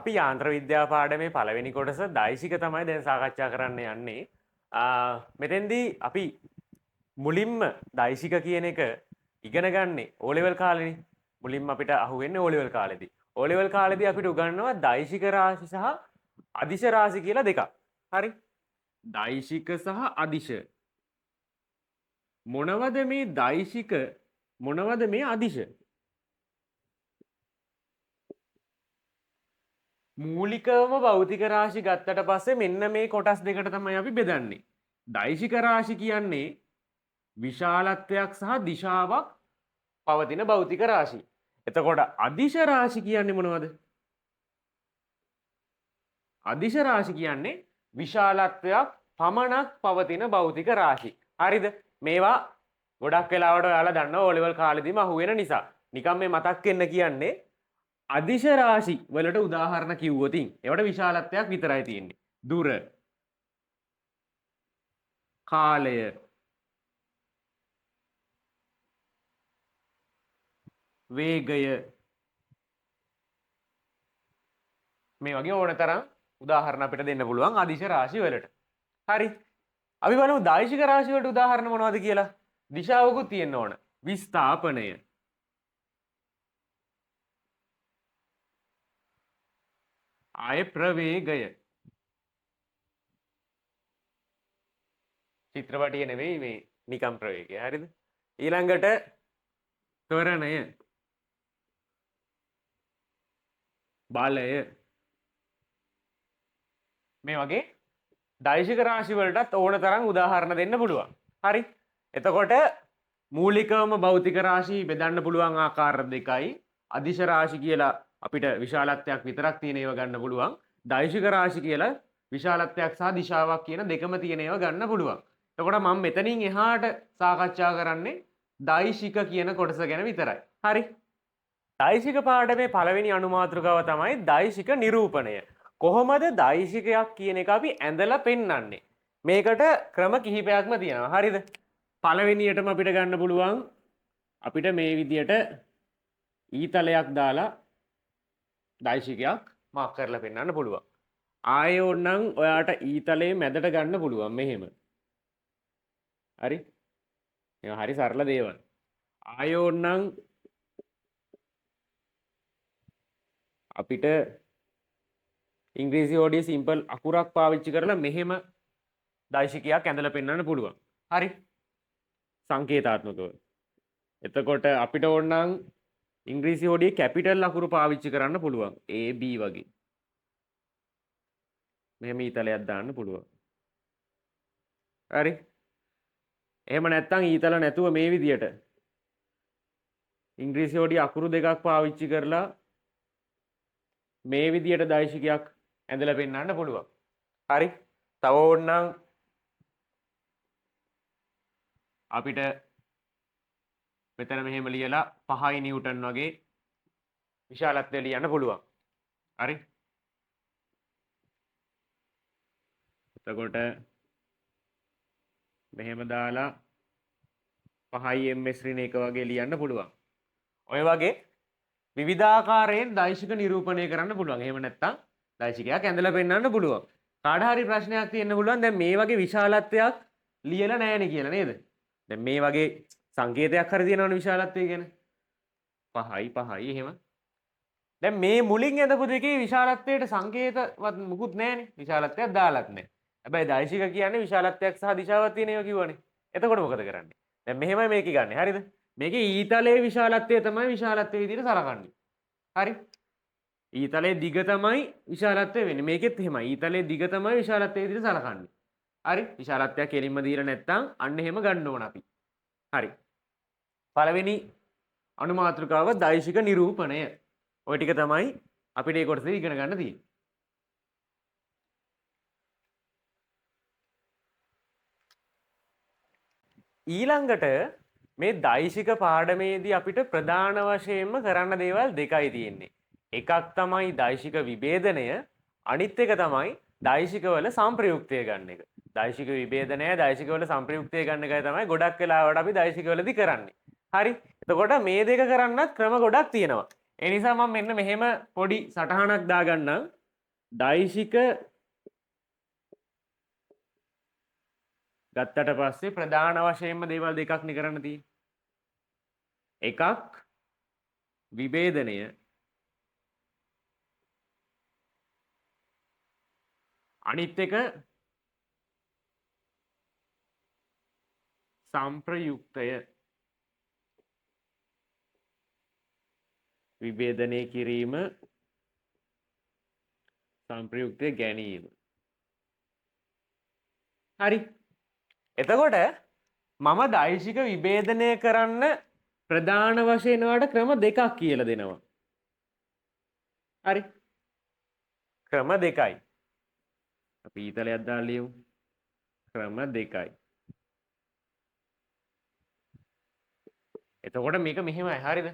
අපි යාන්ත්‍ර විද්‍යාව පාඩමේ පළවෙනි කොටස දෛශික තමයි දැන් සාකච්ඡා කරන්න යන්නේ. මෙතෙන්දී අපි මුලින්ම දෛශික කියන එක ඉගෙන ගන්නේ O level කාලේනේ. මුලින්ම අපිට අහුවෙන්නේ O level කාලේදී. O level කාලේදී අපිට උගන්වනවා දෛශික රාශි සහ අදිශ රාශි කියලා දෙකක්. හරි. දෛශික සහ අදිශ. මොනවද මේ දෛශික, මොනවද මේ අදිශ? මූලිකවම භෞතික රාශි ගත්තට පස්සේ මෙන්න මේ කොටස් දෙකට තමයි අපි බෙදන්නේ. දෛශික රාශි කියන්නේ විශාලත්වයක් සහ දිශාවක් පවතින භෞතික රාශි. එතකොට අදිශ රාශි කියන්නේ මොනවද? අදිශ රාශි කියන්නේ විශාලත්වයක් පමණක් පවතින භෞතික රාශි. හරිද? මේවා ගොඩක් වෙලාවට ඔයාලා දන්නවා O level කාලෙදීම අහුවෙන නිසා. නිකන් මේ මතක් වෙන්න කියන්නේ අදිශ රාශි වලට උදාහරණ කිව්වොතින් ඒවට විශාලත්වයක් විතරයි තියෙන්නේ. දුර, කාලය, වේගය, මේ වගේ ඕන තරම් උදාහරණ අපිට දෙන්න පුළුවන් අදිශ රාශි වලට. හරි. අපි බලමු දෛශික රාශි වලට උදාහරණ මොනවද කියලා. දිශාවකුත් තියෙන්න ඕන. විස්ථාපනය, ආය ප්‍රවේගය, චිත්‍රපටිය නෙවෙයි මේ නිකම් ප්‍රවේගය. හරිද? ඊළඟට ත්වරණය, බලය, මේ වගේ දෛශික රාශි වලටත් ඕන තරම් උදාහරණ දෙන්න පුළුවන්. හරි. එතකොට මූලිකවම භෞතික රාශි බෙදන්න පුළුවන් ආකාර දෙකයි. අදිශ රාශි කියලා අපිට විශාලත්වයක් විතරක් තියෙන ඒවා ගන්න පුළුවන්. දෛශික රාශි කියලා විශාලත්වයක් සහ දිශාවක් කියන දෙකම තියෙන ඒවා ගන්න පුළුවන්. එතකොට මම මෙතනින් එහාට සාකච්ඡා කරන්නේ දෛශික කියන කොටස ගැන විතරයි. හරි. දෛශික පාඩමේ පළවෙනි අනුමාතෘකාව තමයි දෛශික නිරූපණය. කොහොමද දෛශිකයක් කියන එක අපි ඇඳලා පෙන්වන්නේ? මේකට ක්‍රම කිහිපයක්ම තියෙනවා. හරිද? පළවෙනියටම අපිට ගන්න පුළුවන් අපිට මේ විදියට ඊතලයක් දාලා දෛශිකයක් මාක් කරලා පෙන්වන්න පුළුවන්. ආයෙ ඕනනම් ඔයාට ඊතලයේ මැදට ගන්න පුළුවන් මෙහෙම. හරි? මේවා හරි සරල දේවල්. ආයෙ ඕනනම් අපිට ඉංග්‍රීසි හෝඩියේ සිම්පල් අකුරක් පාවිච්චි කරලා මෙහෙම දෛශිකයක් ඇඳලා පෙන්වන්න පුළුවන්. හරි? සංකේතාත්මකව. එතකොට අපිට ඕනනම් ඉංග්‍රීසි හෝඩියේ කැපිටල් අකුරු පාවිච්චි කරන්න පුළුවන්. A B වගේ. මෙහෙම ඊතලයක් දාන්න පුළුවන්. හරි? එහෙම නැත්නම් ඊතල නැතුව මේ විදියට ඉංග්‍රීසි හෝඩියේ අකුරු දෙකක් පාවිච්චි කරලා මේ විදියට දෛශිකයක් ඇඳලා පෙන්වන්න පුළුවන්. හරි? තව ඕනනම් අපිට මෙතන මෙහෙම ලියලා 5 නිව්ටන් වගේ විශාලත්වය ලියන්න පුළුවන්. හරි? එතකොට මෙහෙම දාලා 5 ms ඍණ එක වගේ ලියන්න පුළුවන්. ඔය වගේ විවිධාකාරයෙන් දෛශික නිරූපණය කරන්න පුළුවන්. එහෙම නැත්නම් දෛශිකයක් ඇඳලා පෙන්වන්න පුළුවන්. කාට හරි ප්‍රශ්නයක් තියෙන්න පුළුවන් දැන් මේ වගේ විශාලත්වයක් ලියලා නැහැනේ කියලා නේද? දැන් මේ වගේ සංකේතයක් හරි තියෙනවනේ විශාලත්වය ගැන. 5යි 5යි එහෙම. දැන් මේ මුලින් ඇඳපු දෙකේ විශාලත්වයට සංකේතවත් මුකුත් නැහැනේ. විශාලත්වයක් දාලත් නැහැ. හැබැයි දෛශික කියන්නේ විශාලත්වයක් සහ දිශාවක් තියෙන ඒවා කිව්වනේ. එතකොට මොකද කරන්නේ? දැන් මෙහෙමයි මේක ගන්නෙ. හරිද? මේකේ ඊතලයේ විශාලත්වය තමයි විශාලත්වය විදිහට සලකන්නේ. හරි? ඊතලයේ දිග තමයි විශාලත්වය වෙන්නේ. මේකෙත් එහෙමයි. ඊතලයේ දිග තමයි විශාලත්වය විදිහට සලකන්නේ. හරි? විශාලත්වයක් කෙලින්ම දීලා නැත්තම් අන්න එහෙම ගන්න ඕන අපි. හරි. පළවෙනි අනුමාතෘකාව දෛශික නිරූපණය. ඔය ටික තමයි අපිට මේ කොටසේ ඉගෙන ගන්න තියෙන්නේ. ඊළඟට මේ දෛශික පාඩමේදී අපිට ප්‍රධාන වශයෙන්ම කරන්න දේවල් දෙකයි තියෙන්නේ. එකක් තමයි දෛශික විභේදනය, අනිත් එක තමයි දෛශිකවල සංප්‍රයුක්තය ගන්න එක. දෛශික විභේදනය, දෛශිකවල සංප්‍රයුක්තය ගන්න එකයි තමයි ගොඩක් වෙලාවට අපි දෛශිකවලදී කරන්නේ. හරි. එතකොට මේ දෙක කරන්නත් ක්‍රම ගොඩක් තියෙනවා. ඒ නිසා මම මෙන්න මෙහෙම පොඩි සටහනක් දාගන්නම්. දෛශික ගත්තට පස්සේ ප්‍රධාන වශයෙන්ම දේවල් දෙකක් නේ කරන්න තියෙන්නේ. එකක් විභේදනය, අනිත් එක සංප්‍රයුක්තය. විභේදනය කිරීම, සංප්‍රයුක්තය ගැනීම. හරි. එතකොට මම දෛශික විභේදනය කරන්න ප්‍රධාන වශයෙන් ඔයාලට ක්‍රම දෙකක් කියලා දෙනවා. හරි. ක්‍රම දෙකයි. අපි ඊතලයක් දාලා ලියමු. ක්‍රම දෙකයි. එතකොට මේක මෙහෙමයි. හරිද?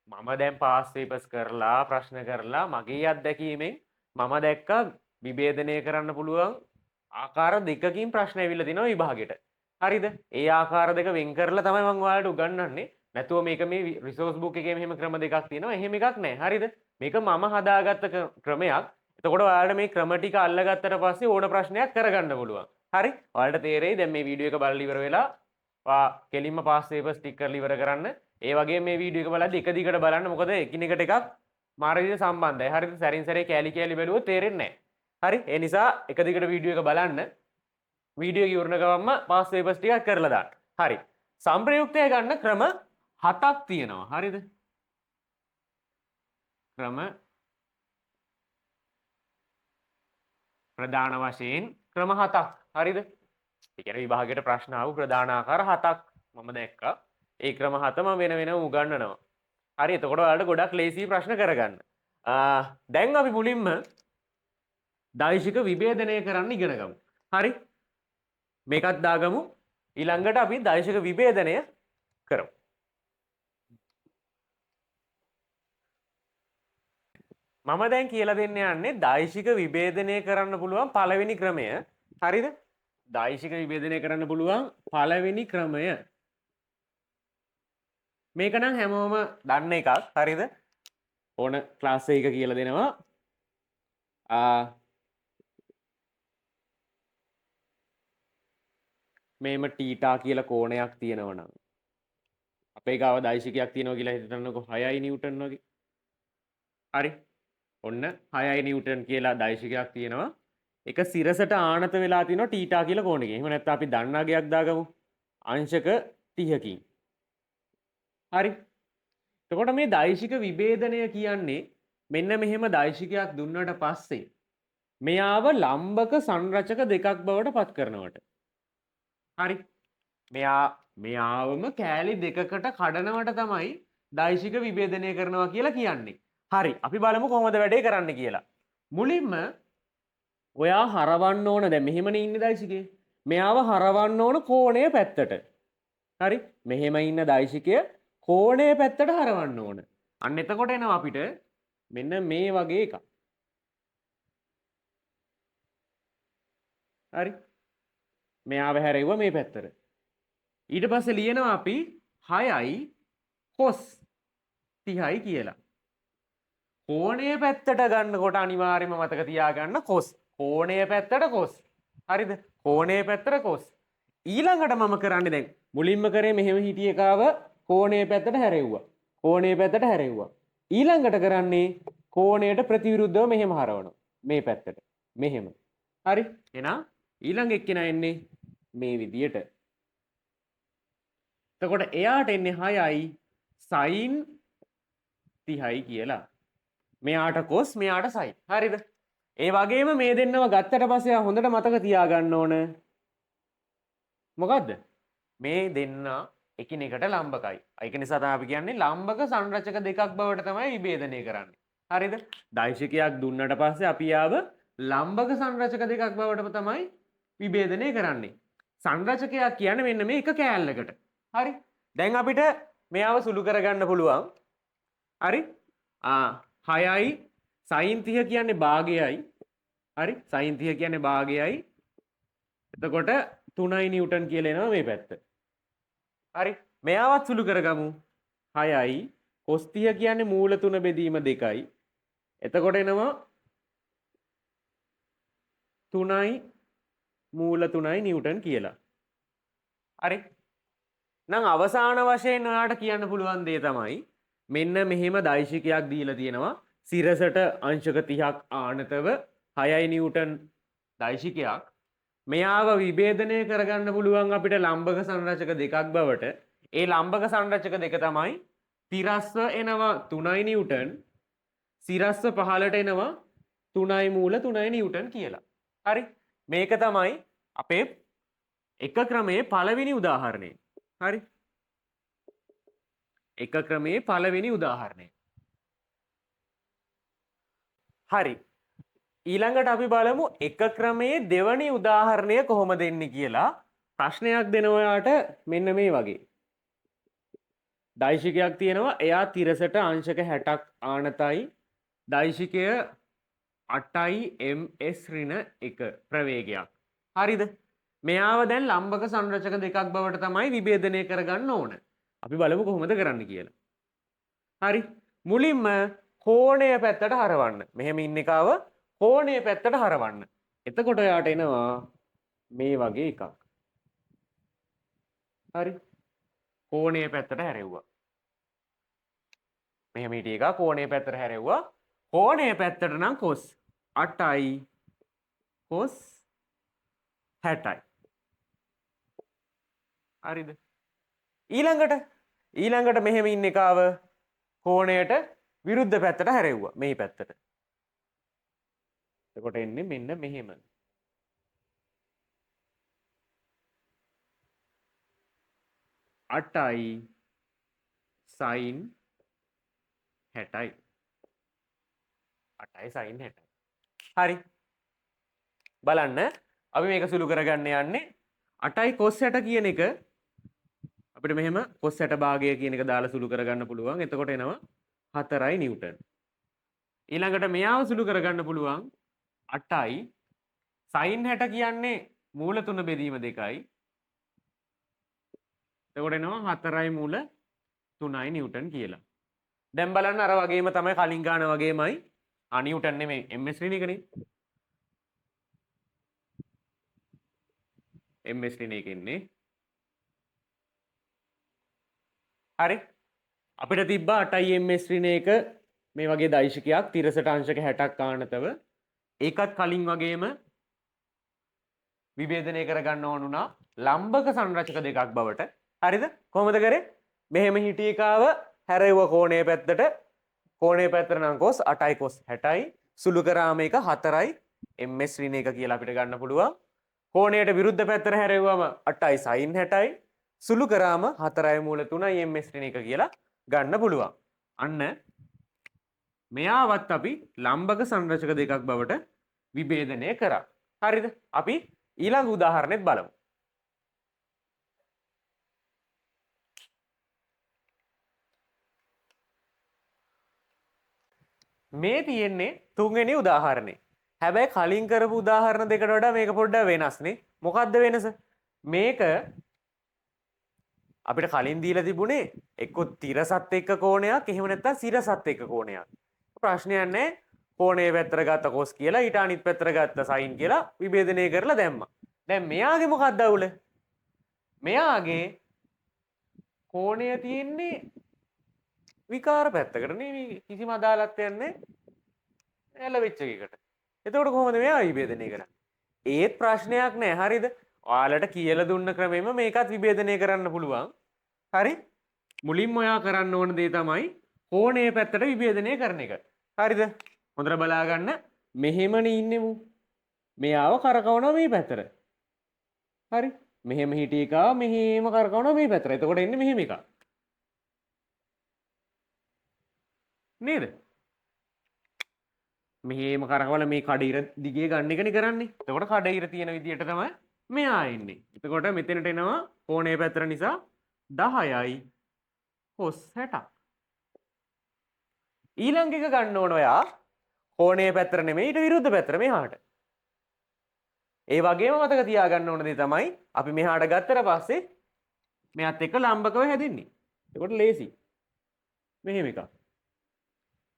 මම දැන් පාස් පේපර්ස් කරලා ප්‍රශ්න කරලා මගේ අත්දැකීමෙන් මම දැක්කා විභේදනය කරන්න පුළුවන් ආකාර දෙකකින් ප්‍රශ්න ඇවිල්ලා තිනවා විභාගෙට. හරිද? ඒ ආකාර දෙක වෙන් කරලා තමයි මම ඔයාලට උගන්වන්නේ. නැතුව මේක මේ රිසෝස් බුක් එකේ මෙහෙම ක්‍රම දෙකක් තියෙනවා. එහෙම එකක් නෑ. හරිද? මේක මම හදාගත්ත ක්‍රමයක්. එතකොට ඔයාලට මේ ක්‍රම ටික අල්ලගත්තට පස්සේ ඕන ප්‍රශ්නයක් කරගන්න පුළුවන්. හරි? ඔයාලට තේරෙයි දැන් මේ වීඩියෝ එක බලලා ඉවර වෙලා ඔයා කෙලින්ම පාස් පේපර්ස් ටික කරලා ඉවර කරන්න. ඒ වගේම මේ වීඩියෝ එක බලද්දි එක දිගට බලන්න. මොකද එකිනෙකට එකක් මාර විදිහට සම්බන්ධයි. හරිද? සැරින් සැරේ කෑලි කෑලි බැලුවොත් තේරෙන්නේ නෑ. හරි? ඒ නිසා එක දිගට වීඩියෝ එක බලන්න. වීඩියෝ එක ඉවරන ගමන්ම පාස් පේපර්ස් ටිකක් කරලා දාන්න. හරි. සංප්‍රයුක්තය ගන්න ක්‍රම හතක් තියෙනවා. හරිද? ක්‍රම ප්‍රධාන වශයෙන් ක්‍රම හතක්. හරිද? ඒ කියන්නේ විභාගයට ප්‍රශ්න ආව ප්‍රධාන ආකාර හතක් මම දැක්කා. ඒ ක්‍රම හත මම වෙන වෙනම උගන්වනවා. හරි. එතකොට ඔයාලට ගොඩක් ලේසි ප්‍රශ්න කරගන්න. දැන් අපි මුලින්ම දෛශික විභේදනය කරන්න ඉගෙන ගමු. හරි. මේකත් දාගමු. ඊළඟට අපි දෛශික විභේදනය කරමු. මම දැන් කියලා දෙන්න යන්නේ දෛශික විභේදනය කරන්න පුළුවන් පළවෙනි ක්‍රමය. හරිද? දෛශික විභේදනය කරන්න පුළුවන් පළවෙනි ක්‍රමය. මේක නම් හැමෝම දන්න එකක්. හරිද? ඕන ක්ලාස් එකක කියලා දෙනවා. මේම ටීටා කියලා කෝණයක් තියෙනවා නම් අපේ ගාව දෛශිකයක් තියෙනවා කියලා හිතන්නකෝ 6 නිව්ටන් වගේ. හරි. ඔන්න 6 නිව්ටන් කියලා දෛශිකයක් තියෙනවා. එක සිරසට ආනත වෙලා තියෙනවා ටීටා කියලා කෝණයකින්. එහෙම නැත්නම් අපි දන්න අගයක් දාගමු. අංශක 30කින්. හරි. එතකොට මේ දෛශික විභේදනය කියන්නේ මෙන්න මෙහෙම දෛශිකයක් දුන්නට පස්සේ මෙයාව ලම්බක සංරචක දෙකක් බවට පත් කරනවට. හරි. මෙයාවම කෑලි දෙකකට කඩනවට තමයි දෛශික විභේදනය කරනවා කියලා කියන්නේ. හරි. අපි බලමු කොහොමද වැඩේ කරන්න කියලා. මුලින්ම ඔයා හරවන්න ඕන, දැන් මෙහෙමනේ ඉන්නේ දෛශිකේ. මෙයාව හරවන්න ඕන කෝණය පැත්තට. හරි. මෙහෙම ඉන්න දෛශිකය කෝණය පැත්තට හරවන්න ඕන. අන්න එතකොට එනවා අපිට මෙන්න මේ වගේ එකක්. හරි. මෙයාව හැරෙව්වා මේ පැත්තට. ඊට පස්සේ ලියනවා අපි 6යි cos 30යි කියලා. කෝණය පැත්තට ගන්නකොට අනිවාර්යයෙන්ම මතක තියාගන්න cos. කෝණය පැත්තට cos. හරිද? කෝණය පැත්තට cos. ඊළඟට මම කරන්නේ දැන් මුලින්ම කරේ මෙහෙම හිටිය එකාව කෝණය පැත්තට හැරෙව්වා. කෝණය පැත්තට හැරෙව්වා. ඊළඟට කරන්නේ කෝණයට ප්‍රතිවිරුද්ධව මෙහෙම හරවනවා. මේ පැත්තට. මෙහෙම. හරි. එහෙනම් ඊළඟ එක්කෙනා එන්නේ මේ විදියට. එතකොට එයාට එන්නේ 6යි sin 30යි කියලා. මෙයාට cos මෙයාට sin. හරිද? ඒ වගේම මේ දෙන්නව ගත්තට පස්සේ හොඳට මතක තියාගන්න ඕන. මොකද්ද? මේ දෙන්න එකිනෙකට ලම්බකයි. ඒක නිසා තමයි අපි කියන්නේ ලම්බක සංරචක දෙකක් බවට තමයි විභේදනය කරන්නේ. හරිද? දෛශිකයක් දුන්නට පස්සේ අපි ආව ලම්බක සංරචක දෙකක් බවට තමයි විභේදනය කරන්නේ. සංරචකයක් කියන්නේ මෙන්න මේ එක කෑල්ලකට. හරි? දැන් අපිට මෙයාව සුළු කරගන්න පුළුවන්. හරි? 6යි sin 30 කියන්නේ භාගයයි. හරි? sin 30 කියන්නේ භාගයයි. එතකොට 3 නිව්ටන් කියලා එනවා මේ පැත්ත. හරි. මෙයාවත් සුළු කරගමු. 6යි කොස් 30 කියන්නේ මූල 3 බෙදීම 2යි. එතකොට එනවා 3යි මූල 3යි නිව්ටන් කියලා. හරි. නම් අවසාන වශයෙන් ඔයාට කියන්න පුළුවන් දේ තමයි මෙන්න මෙහෙම දෛශිකයක් දීලා තියෙනවා. සිරසට අංශක 30ක් ආනතව 6යි නිව්ටන් දෛශිකයක්. මෙයාව විභේදනය කරගන්න පුළුවන් අපිට ලම්බක සංරචක දෙකක් බවට. ඒ ලම්බක සංරචක දෙක තමයි තිරස්ව එනවා 3යි නිව්ටන්, සිරස්ව පහළට එනවා 3යි මූල 3යි නිව්ටන් කියලා. හරි. මේක තමයි අපේ එක ක්‍රමයේ පළවෙනි උදාහරණය. හරි. එක ක්‍රමයේ පළවෙනි උදාහරණය. හරි. ඊළඟට අපි බලමු එක ක්‍රමයේ දෙවනි උදාහරණය කොහොමද එන්නේ කියලා. ප්‍රශ්නයක් දෙන ඔයාට මෙන්න මේ වගේ. දෛශිකයක් තියෙනවා. එයා තිරසට අංශක 60ක් ආනතයි. දෛශිකය 8යි ms ඍණ 1 ප්‍රවේගයක්. හරිද? මෙයාව දැන් ලම්බක සංරචක දෙකක් බවට තමයි විභේදනය කරගන්න ඕන. අපි බලමු කොහොමද කරන්න කියලා. හරි. මුලින්ම කෝණය පැත්තට හරවන්න. මෙහෙම ඉන්න එකාව කෝණය පැත්තට හරවන්න. එතකොට ඔයාට එනවා මේ වගේ එකක්. හරි. කෝණය පැත්තට හැරෙව්වා. මෙහෙම හිටිය එක කෝණය පැත්තට හැරෙව්වා. කෝණය පැත්තට නම් කොස් 8යි කොස් 60යි. හරිද? ඊළඟට මෙහෙම ඉන්න එකාව කෝණයට විරුද්ධ පැත්තට හැරෙව්වා. මේ පැත්තට. එතකොට එන්නේ මෙන්න මෙහෙම. 8යි සයින් 60යි. 8යි සයින් 60යි. හරි. බලන්න අපි මේක සුළු කරගන්න යන්නේ 8යි කොස් 60 කියන එක අපිට මෙහෙම කොස් 60 භාගය කියන එක දාලා සුළු කරගන්න පුළුවන්. එතකොට එනවා 4යි නිව්ටන්. ඊළඟට මෙයාව සුළු කරගන්න පුළුවන් 8යි සයින් 60 කියන්නේ මූල 3 බෙදීම 2යි. එතකොට එනවා 4යි මූල 3යි නිව්ටන් කියලා. දැන් බලන්න අර වගේම තමයි කලින් ගාන වගේමයි. ආ නිව්ටන් නෙමෙයි ms ඍණ එකනේ. ms ඍණ එක එන්නේ. හරි. අපිට තිබ්බා 8යි ms ඍණ එක මේ වගේ දෛශිකයක් තිරසට අංශක 60ක් ආනතව. ඒකත් කලින් වගේම විභේදනය කරගන්න ඕන වුණා ලම්බක සංරචක දෙකක් බවට. හරිද? කොහොමද කරේ? මෙහෙම හිටිය එකාව හැරෙව්ව කෝණය පැත්තට. කෝණය පැත්තට නම් කොස් 8යි කොස් 60යි. සුළු කරාම එක 4යි ms ඍණ එක කියලා අපිට ගන්න පුළුවන්. කෝණයට විරුද්ධ පැත්තට හැරෙව්වම 8යි සයින් 60යි. සුළු කරාම 4යි මූල 3යි ms ඍණ එක කියලා ගන්න පුළුවන්. අන්න මෙයාවත් අපි ලම්බක සංරචක දෙකක් බවට විභේදනය කරා. හරිද? අපි ඊළඟ උදාහරණෙත් බලමු. මේ තියෙන්නේ තුන්වෙනි උදාහරණේ. හැබැයි කලින් කරපු උදාහරණ දෙකට වඩා මේක පොඩ්ඩක් වෙනස් නේ. මොකද්ද වෙනස? මේක අපිට කලින් දීලා තිබුණේ එක්ක තිරසත් එක්ක කෝණයක්, එහෙම නැත්නම් සිරසත් එක්ක කෝණයක්. ප්‍රශ්නයක් නෑ. කෝණයේ පැත්තට ගත්ත කොස් කියලා ඊට අනිත් පැත්තට ගත්ත සයින් කියලා විභේදනය කරලා දැම්මා. දැන් මෙයාගේ මොකක්ද අවුල? මෙයාගේ කෝණය තියෙන්නේ විකාර පැත්තකට නේ. මේ කිසිම අදාළත්වයක් නෑ ඇලවෙච්ච එකකට. එතකොට කොහොමද මෙයා විභේදනය කරන්නේ? ඒත් ප්‍රශ්නයක් නෑ. හරිද? ඔයාලට කියලා දුන්න ක්‍රමෙම මේකත් විභේදනය කරන්න පුළුවන්. හරි? මුලින්ම ඔයා කරන්න ඕන දේ තමයි කෝණයේ පැත්තට විභේදනය කරන එක. හරිද? හොඳට බලා ගන්න. මෙහෙමනේ ඉන්නේ මු. මෙයාව කරකවනවා මේ පැත්තට. හරි? මෙහෙම හිටිය එකව මෙහෙම කරකවනවා මේ පැත්තට. එතකොට එන්නේ මෙහෙම එකක්. නේද? මෙහෙම කරකවලා මේ කඩ ඉර දිගේ ගන්න එකනේ කරන්නේ. එතකොට කඩ ඉර තියෙන විදියට තමයි මෙයා එන්නේ. එතකොට මෙතනට එනවා කෝණයේ පැත්තට නිසා 10යි කොස් 60ක්. ඊළඟ එක ගන්න ඕන ඔයා කෝණයේ පැත්තට නෙමෙයි ඊට විරුද්ධ පැත්තට මෙහාට. ඒ වගේම මතක තියාගන්න ඕන දේ තමයි අපි මෙහාට ගත්තට පස්සේ මෙයාත් එක්ක ලම්බකව හැදෙන්නේ. එතකොට ලේසි. මෙහෙම එකක්.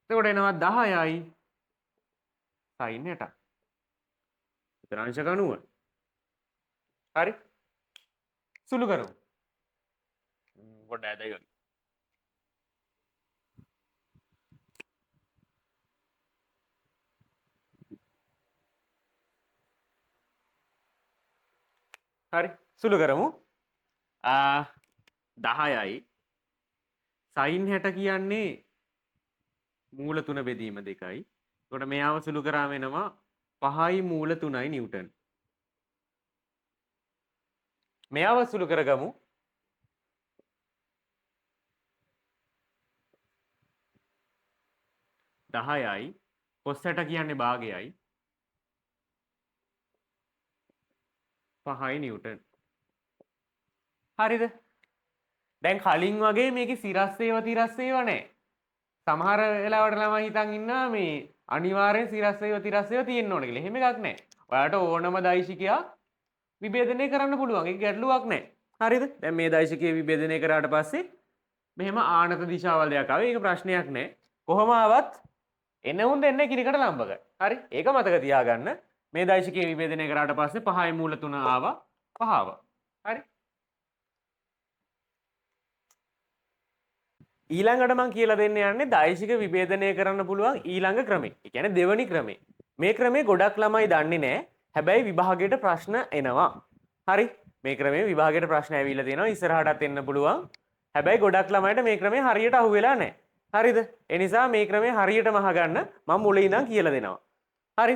එතකොට එනවා 10යි sin 60. එතන අංශක 90. හරි. සුළු කරමු. පොඩ්ඩක් ඇදයි වගේ. හරි සුළු කරමු. 10යි sin 60 කියන්නේ මූල 3 බෙදීම 2යි. එතකොට මෙයාව සුළු කරාම එනවා 5යි මූල 3යි නිව්ටන්. මෙයාව සුළු කරගමු. 10යි cos 60 කියන්නේ භාගයයි 5යි නිව්ටන්. හරිද? දැන් කලින් වගේ මේකේ සිරස් ඒවා තිරස් ඒවා නෑ. සමහර වෙලාවට ළමයි හිතන් ඉන්නවා මේ අනිවාර්යෙන් සිරස් ඒවා තිරස් ඒවා තියෙන්න ඕන කියලා. එහෙම එකක් නෑ. ඔයාලට ඕනම දෛශිකයක් විභේදනය කරන්න පුළුවන්. ඒක ගැටලුවක් නෑ. හරිද? දැන් මේ දෛශිකය විභේදනය කරාට පස්සේ මෙහෙම ආනත දිශාවල් දෙකක් ආවේ. ඒක ප්‍රශ්නයක් නෑ. කොහොම ආවත් එන උන් දෙන්න එකිනෙකට ලම්බකයි. හරි? ඒක මතක තියාගන්න. මේ දෛශිකය විභේදනය කරාට පස්සේ 5යි මූල 3 ආවා 5 ආවා. හරි? ඊළඟට මං කියලා දෙන්න යන්නේ දෛශික විභේදනය කරන්න පුළුවන් ඊළඟ ක්‍රමය. ඒ කියන්නේ දෙවනි ක්‍රමය. මේ ක්‍රමය ගොඩක් ළමයි දන්නේ නෑ. හැබැයි විභාගයට ප්‍රශ්න එනවා. හරි? මේ ක්‍රමයේ විභාගයට ප්‍රශ්න ඇවිල්ලා තියෙනවා. ඉස්සරහටත් එන්න පුළුවන්. හැබැයි ගොඩක් ළමයිට මේ ක්‍රමය හරියට අහු වෙලා නෑ. හරිද? ඒ නිසා මේ ක්‍රමය හරියටම අහගන්න මම මුලින් ඉඳන් කියලා දෙනවා. හරි?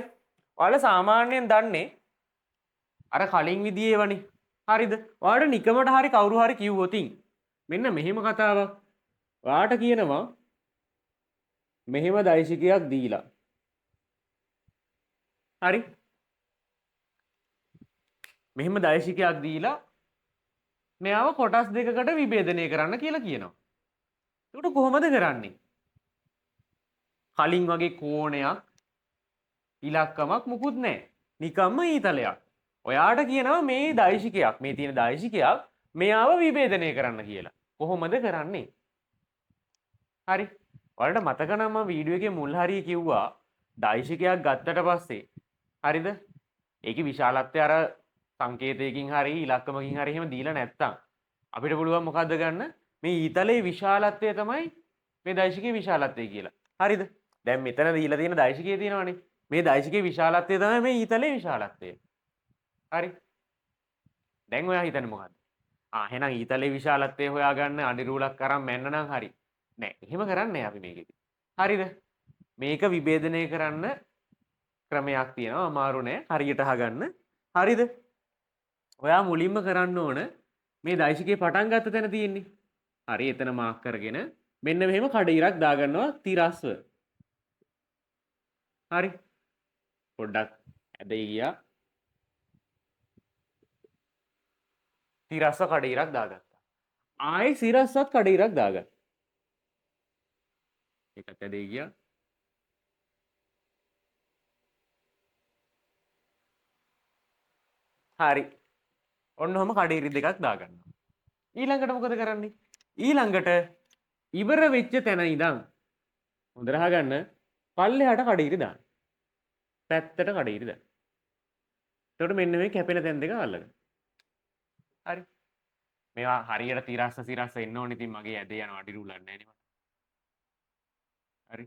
ඔයාලා සාමාන්‍යයෙන් දන්නේ අර කලින් විදියේ වනේ. හරිද? ඔයාලට නිකමට හරි කවුරු හරි කිව්වොතින් මෙන්න මෙහෙම කතාවක්. ඔයාට කියනවා මෙහෙම දෛශිකයක් දීලා. හරි? මෙහෙම දෛශිකයක් දීලා මෙයාව කොටස් දෙකකට විභේදනය කරන්න කියලා කියනවා. ඒකට කොහොමද කරන්නේ? කලින් වගේ කෝණයක් ඉලක්කමක් මුකුත් නැහැ. නිකම්ම ඊතලයක්. ඔයාට කියනවා මේ දෛශිකයක්, මේ තියෙන දෛශිකයක් මෙයාව විභේදනය කරන්න කියලා. කොහොමද කරන්නේ? හරි. ඔයාලට මතක නම් මම වීඩියෝ එකේ මුල් හරිය කිව්වා දෛශිකයක් ගත්තට පස්සේ හරිද? ඒකේ විශාලත්වය අර සංකේතයකින් හරි ඉලක්කමකින් හරි එහෙම දීලා නැත්තම් අපිට පුළුවන් මොකද්ද ගන්න? මේ ඊතලයේ විශාලත්වය තමයි මේ දෛශිකයේ විශාලත්වය කියලා. හරිද? දැන් මෙතන දීලා තියෙන දෛශිකය තියෙනවනේ. මේ දෛශිකයේ විශාලත්වය තමයි මේ ඊතලයේ විශාලත්වය. හරි. දැන් ඔයා හිතන්නේ මොකද්ද? ආ එහෙනම් ඊතලයේ විශාලත්වය හොයාගන්න අඩි රූලක් අරන් මැන්න නම් හරි. නෑ, එහෙම කරන්නේ නෑ අපි මේකෙදි. හරිද? මේක විභේදනය කරන්න ක්‍රමයක් තියෙනවා. අමාරු නෑ. හරියට අහගන්න. හරිද? ඔයා මුලින්ම කරන්න ඕන මේ දෛශිකයේ පටන් ගත්ත තැන තියෙන්නේ. හරි, එතන මාක් කරගෙන මෙන්න මෙහෙම කඩ ඉරක් දාගන්නවා තිරස්ව. හරි. පොඩ්ඩක් ඇදයි ගියා. තිරස්ව කඩ ඉරක් දාගත්තා. ආයේ සිරස්වත් කඩ ඉරක් දාගත්තා. ඒකත් ඇදයි ගියා. හරි. ඔන්න ඔහම කඩ ඉරි දෙකක් දාගන්නවා. ඊළඟට මොකද කරන්නේ? ඊළඟට ඉවර වෙච්ච තැන ඉඳන් හොඳට අහගන්න පල්ලෙහාට කඩ ඉරි දාන්න. පැත්තට කඩ ඉරි දාන්න. එතකොට මෙන්න මේ කැපෙන තැන් දෙක අල්ලගන්න. හරි. මේවා හරියට තිරස්ස සිරස්ස එන්න ඕනේ. ඉතින් මගේ ඇදේ යන අඩි රූලක් නෑ නේ මට. හරි.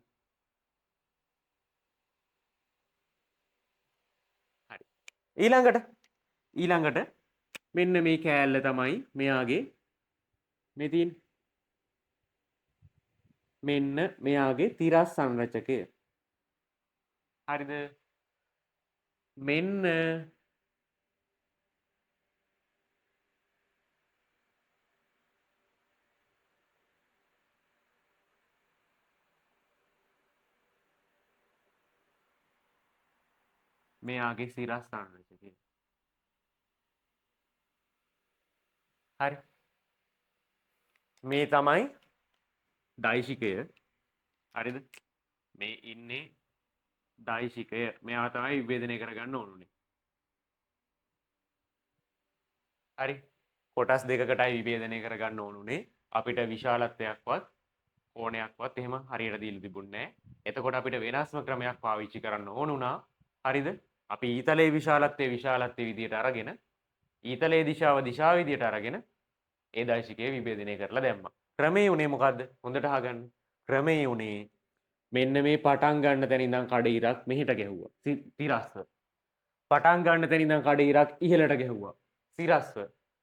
හරි. ඊළඟට මෙන්න මේ කෑල්ල තමයි මෙයාගේ මේ තියෙන්නේ. මෙන්න මෙයාගේ තිරස් සංරචකය. හරිද? මෙන්න මෙයාගේ සිරස් සංරචකය. හරි. මේ තමයි දෛශිකය. හරිද? මේ ඉන්නේ දෛශිකය. මෙයා තමයි විභේදනය කරගන්න ඕනුනේ. හරි. කොටස් දෙකකටයි විභේදනය කරගන්න ඕනුනේ. අපිට විශාලත්වයක්වත් කෝණයක්වත් එහෙම හරියට දීලා තිබුණේ නැහැ. එතකොට අපිට වෙනස්ම ක්‍රමයක් පාවිච්චි කරන්න ඕන වුණා. හරිද? අපි ඊතලයේ විශාලත්වයේ විශාලත්වයේ විදියට අරගෙන ඊතලයේ දිශාව දිශාව විදියට අරගෙන ඒ දෛශිකය විභේදනය කරලා දැම්මා. ක්‍රමේ උනේ මොකද්ද? හොඳට අහගන්න. ක්‍රමේ උනේ මෙන්න මේ පටන් ගන්න තැන ඉඳන් කඩ ඉරක් මෙහෙට ගැහුවා. තිරස්ව. පටන් ගන්න තැන ඉඳන් කඩ ඉරක් ඉහළට ගැහුවා. සිරස්ව.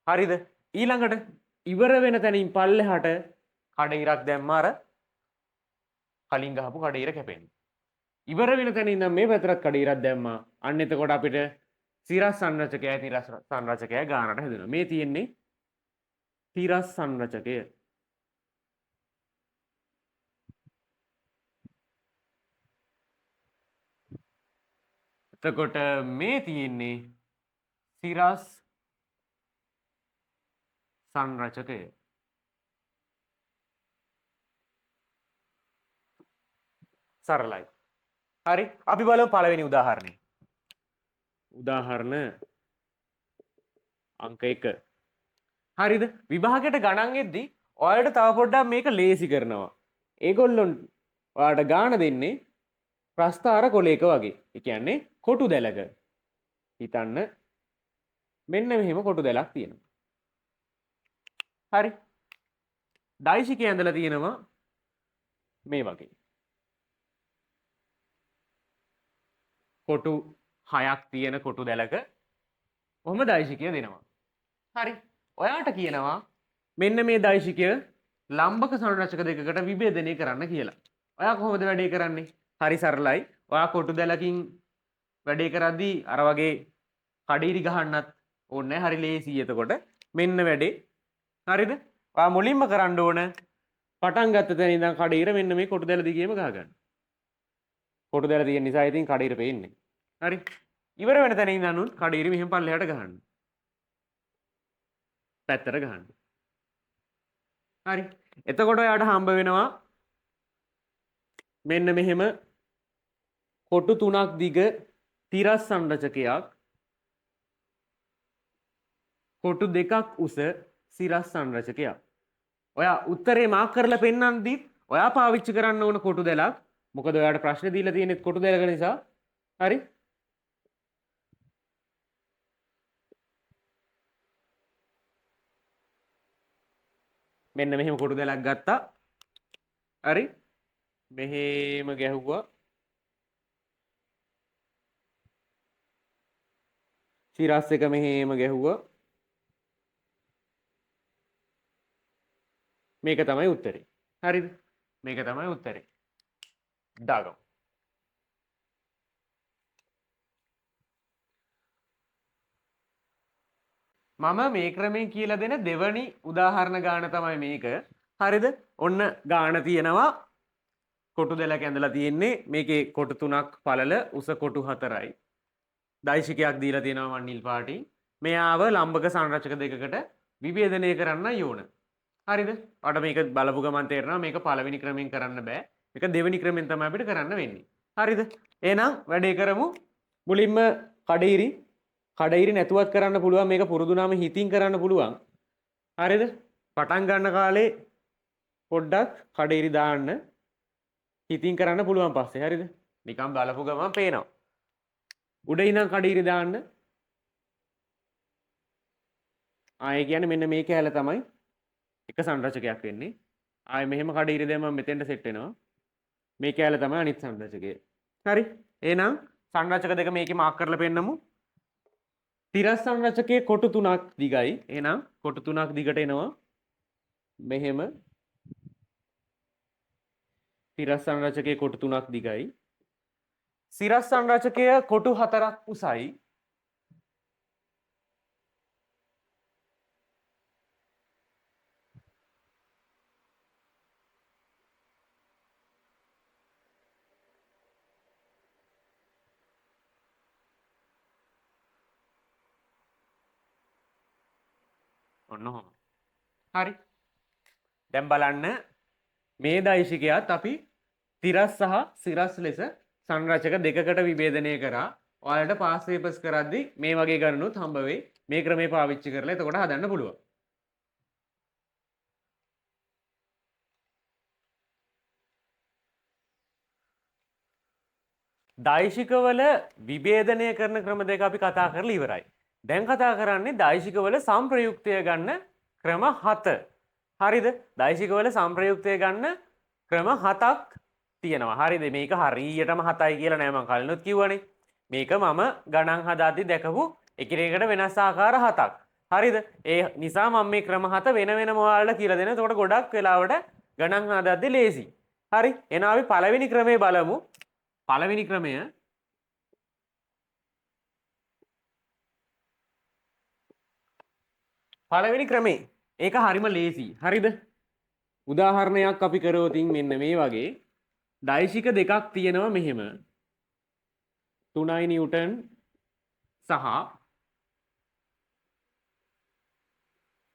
හරිද? ඊළඟට ඉවර වෙන තැනින් පල්ලෙහාට කඩ ඉරක් දැම්මා අර කලින් ගහපු කඩ ඉර කැපෙන්න. ඉවර වෙන තැන ඉඳන් මේ පැත්තට කඩ ඉරක් දැම්මා. අන්න එතකොට අපිට සිරස් සංරචකයයි තිරස් සංරචකයයි ගානට හැදෙනවා. මේ තියෙන්නේ තිරස් සංරචකය. එතකොට මේ තියෙන්නේ සිරස් සංරචකය. සරලයි. හරි, අපි බලමු පළවෙනි උදාහරණය. උදාහරණ අංක 1. හරිද? විභාගයට ගණන් එද්දි ඔයාලට තව පොඩ්ඩක් මේක ලේසි කරනවා. ඒගොල්ලොන් ඔයාලට ගාන දෙන්නේ ප්‍රස්ථාර කොලයක වගේ. ඒ කියන්නේ කොටු දැලක. හිතන්න මෙන්න මෙහෙම කොටු දැලක් තියෙනවා. හරි. දෛශිකය ඇඳලා තියෙනවා මේ වගේ. කොටු 6ක් තියෙන කොටු දැලක කොහොම දෛශිකය දෙනවා. හරි. ඔයාට කියනවා මෙන්න මේ දෛශිකය ලම්බක සංරචක දෙකකට විභේදනය කරන්න කියලා. ඔයා කොහොමද වැඩේ කරන්නේ? හරි සරලයි. ඔයා කොටු දැලකින් වැඩේ කරද්දී අර වගේ කඩිරි ගහන්නත් ඕනේ නැහැ. හරි ලේසියි. එතකොට මෙන්න වැඩේ. හරිද? ඔයා මුලින්ම කරන්න ඕන පටන් ගත්ත තැන ඉඳන් කඩිර මෙන්න මේ කොටු දැල දිගේම ගහගන්න. කොටු දැල තියෙන නිසා ඉතින් කඩිර පේන්නේ. හරි. ඉවර වෙන තැන ඉඳන් උන් කඩිර මෙහෙම පල්ලෙහාට ගහන්න. පැත්තට ගහන්න. හරි. එතකොට ඔයාට හම්බ වෙනවා මෙන්න මෙහෙම කොටු 3ක් දිග තිරස් සංරචකයක්, කොටු 2ක් උස සිරස් සංරචකයක්. ඔයා උත්තරේ මාක් කරලා පෙන්නන්දිත් ඔයා පාවිච්චි කරන්න ඕන කොටු දැලක්. මොකද ඔයාට ප්‍රශ්නේ දීලා තියෙන්නේ කොටු දැලක නිසා. හරි. මෙන්න මෙහෙම කොටු දැලක් ගත්තා. හරි. මෙහෙම ගැහුවා. සිරස් එක මෙහෙම ගැහුවා. මේක තමයි උත්තරේ. හරිද? මේක තමයි උත්තරේ. දාගමු. මම මේ ක්‍රමයෙන් කියලා දෙන දෙවනි උදාහරණ ගාන තමයි මේක. හරිද? ඔන්න ගාන තියෙනවා. කොටු දැලක ඇඳලා තියෙන්නේ. මේකේ කොටු 3ක් පළල, උස කොටු 4යි. දෛශිකයක් දීලා තියෙනවා මං නිල් පාටින්. මෙයාව ලම්බක සංරචක දෙකකට විභේදනය කරන්න ඕන. හරිද? ඔයාලට මේක බලපු ගමන් තේරෙනවා මේක පළවෙනි ක්‍රමෙන් කරන්න බෑ. මේක දෙවෙනි ක්‍රමෙන් තමයි අපිට කරන්න වෙන්නේ. හරිද? එහෙනම් වැඩේ කරමු. මුලින්ම කඩිරි කඩිරි නැතුවත් කරන්න පුළුවන්. මේක පුරුදුනාම හිතින් කරන්න පුළුවන්. හරිද? පටන් ගන්න කාලේ පොඩ්ඩක් කඩිරි දාන්න. හිතින් කරන්න පුළුවන් පස්සේ. හරිද? නිකන් බලපු ගමන් පේනවා. උඩ ඉඳන් කඩිරි දාන්න. ආයේ කියන්නේ මෙන්න මේ කෑල්ල තමයි එක සංරචකයක් වෙන්නේ. ආයේ මෙහෙම කඩිරි දැම්මම මෙතෙන්ට සෙට් වෙනවා. මේ කෑල්ල තමයි අනිත් සංරචකය. හරි. එහෙනම් සංරචක දෙක මේකේ මාක් කරලා පෙන්නමු. තිරස් සංරචකයේ කොටු 3ක් දිගයි. එහෙනම් කොටු 3ක් දිගට එනවා. මෙහෙම තිරස් සංරචකයේ කොටු 3ක් දිගයි. සිරස් සංරචකය කොටු 4ක් උසයි. ඔන්න ඔහොම. හරි. දැන් බලන්න මේ දෛශිකයත් අපි තිරස් සහ සිරස් ලෙස සංරචක දෙකකට විභේදනය කරා. ඔයාලට පාස් පේපර්ස් කරද්දි මේ වගේ ගණනුත් හම්බ වෙයි. මේ ක්‍රමේ පාවිච්චි කරලා එතකොට හදන්න පුළුවන්. දෛශිකවල විභේදනය කරන ක්‍රම දෙක අපි කතා කරලා ඉවරයි. දැන් කතා කරන්නේ දෛශිකවල සංප්‍රයුක්තය ගන්න ක්‍රම 7. හරිද? දෛශිකවල සංප්‍රයුක්තය ගන්න ක්‍රම 7ක් තියෙනවා. හරිද? මේක හරියටම 7යි කියලා නෑ, මං කලිනුත් කිව්වනේ. මේක මම ගණන් හදාද්දි දැකපු එකිනෙකට වෙනස් ආකාර 7ක්. හරිද? ඒ නිසා මම මේ ක්‍රම 7 වෙන වෙනම ඔයාලට කියලා දෙනවා. එතකොට ගොඩක් වෙලාවට ගණන් හදාද්දි ලේසි. හරි. එහෙනම් අපි පළවෙනි ක්‍රමය බලමු. පළවෙනි ක්‍රමය පළවෙනි ක්‍රමේ ඒක හරිම ලේසි. හරිද? උදාහරණයක් අපි කරොතින් මෙන්න මේ වගේ දෛශික දෙකක් තියෙනවා මෙහෙම. 3 නිව්ටන් සහ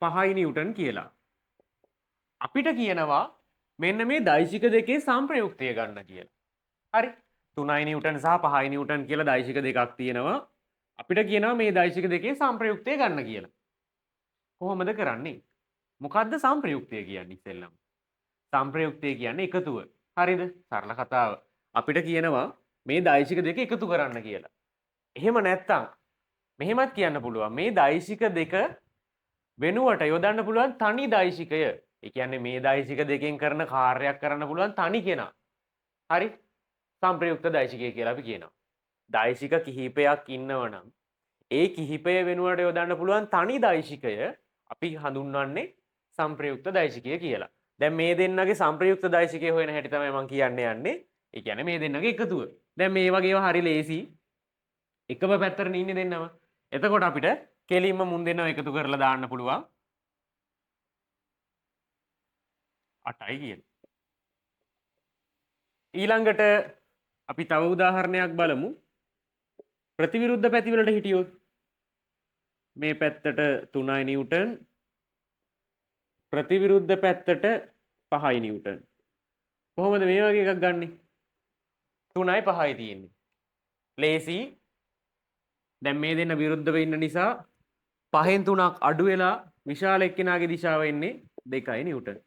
5 නිව්ටන් කියලා. අපිට කියනවා මෙන්න මේ දෛශික දෙකේ සංප්‍රයුක්තය ගන්න කියලා. හරි. 3 නිව්ටන් සහ 5 නිව්ටන් කියලා දෛශික දෙකක් තියෙනවා. අපිට කියනවා මේ දෛශික දෙකේ සංප්‍රයුක්තය ගන්න කියලා. කොහොමද කරන්නේ? මොකද්ද සංප්‍රයුක්තය කියන්නේ ඉස්සෙල්ලම? සංප්‍රයුක්තය කියන්නේ එකතුව. හරිද? සරල කතාව. අපිට කියනවා මේ දෛශික දෙක එකතු කරන්න කියලා. එහෙම නැත්තම් මෙහෙමත් කියන්න පුළුවන්. මේ දෛශික දෙක වෙනුවට යොදන්න පුළුවන් තනි දෛශිකය. ඒ කියන්නේ මේ දෛශික දෙකෙන් කරන කාර්යයක් කරන්න පුළුවන් තනි කෙනා. හරි? සංප්‍රයුක්ත දෛශිකය කියලා අපි කියනවා. දෛශික කිහිපයක් ඉන්නවනම් ඒ කිහිපය වෙනුවට යොදන්න පුළුවන් තනි දෛශිකය අපි හඳුන්වන්නේ සංප්‍රයුක්ත දෛශිකය කියලා. දැන් මේ දෙන්නගේ සංප්‍රයුක්ත දෛශිකය හොයන හැටි තමයි මම කියන්න යන්නේ. ඒ කියන්නේ මේ දෙන්නගේ එකතුව. දැන් මේ වගේ ඒවා හරි ලේසි. එකම පැත්තට ඉන්නේ දෙන්නම. එතකොට අපිට කෙලින්ම මුන් දෙන්නව එකතු කරලා දාන්න පුළුවන් 8යි කියලා. ඊළඟට අපි තව උදාහරණයක් බලමු. ප්‍රතිවිරුද්ධ පැති වලට හිටියොත් මේ පැත්තට 3 නිව්ටන්, ප්‍රතිවිරුද්ධ පැත්තට 5 නිව්ටන්. කොහොමද මේ වගේ එකක් ගන්නෙ? 3යි 5යි තියෙන්නේ. ලේසි. දැන් මේ දෙන්න විරුද්ධව ඉන්න නිසා 5න් 3ක් අඩු වෙලා විශාල එක්කෙනාගේ දිශාව එන්නේ 2 නිව්ටන්.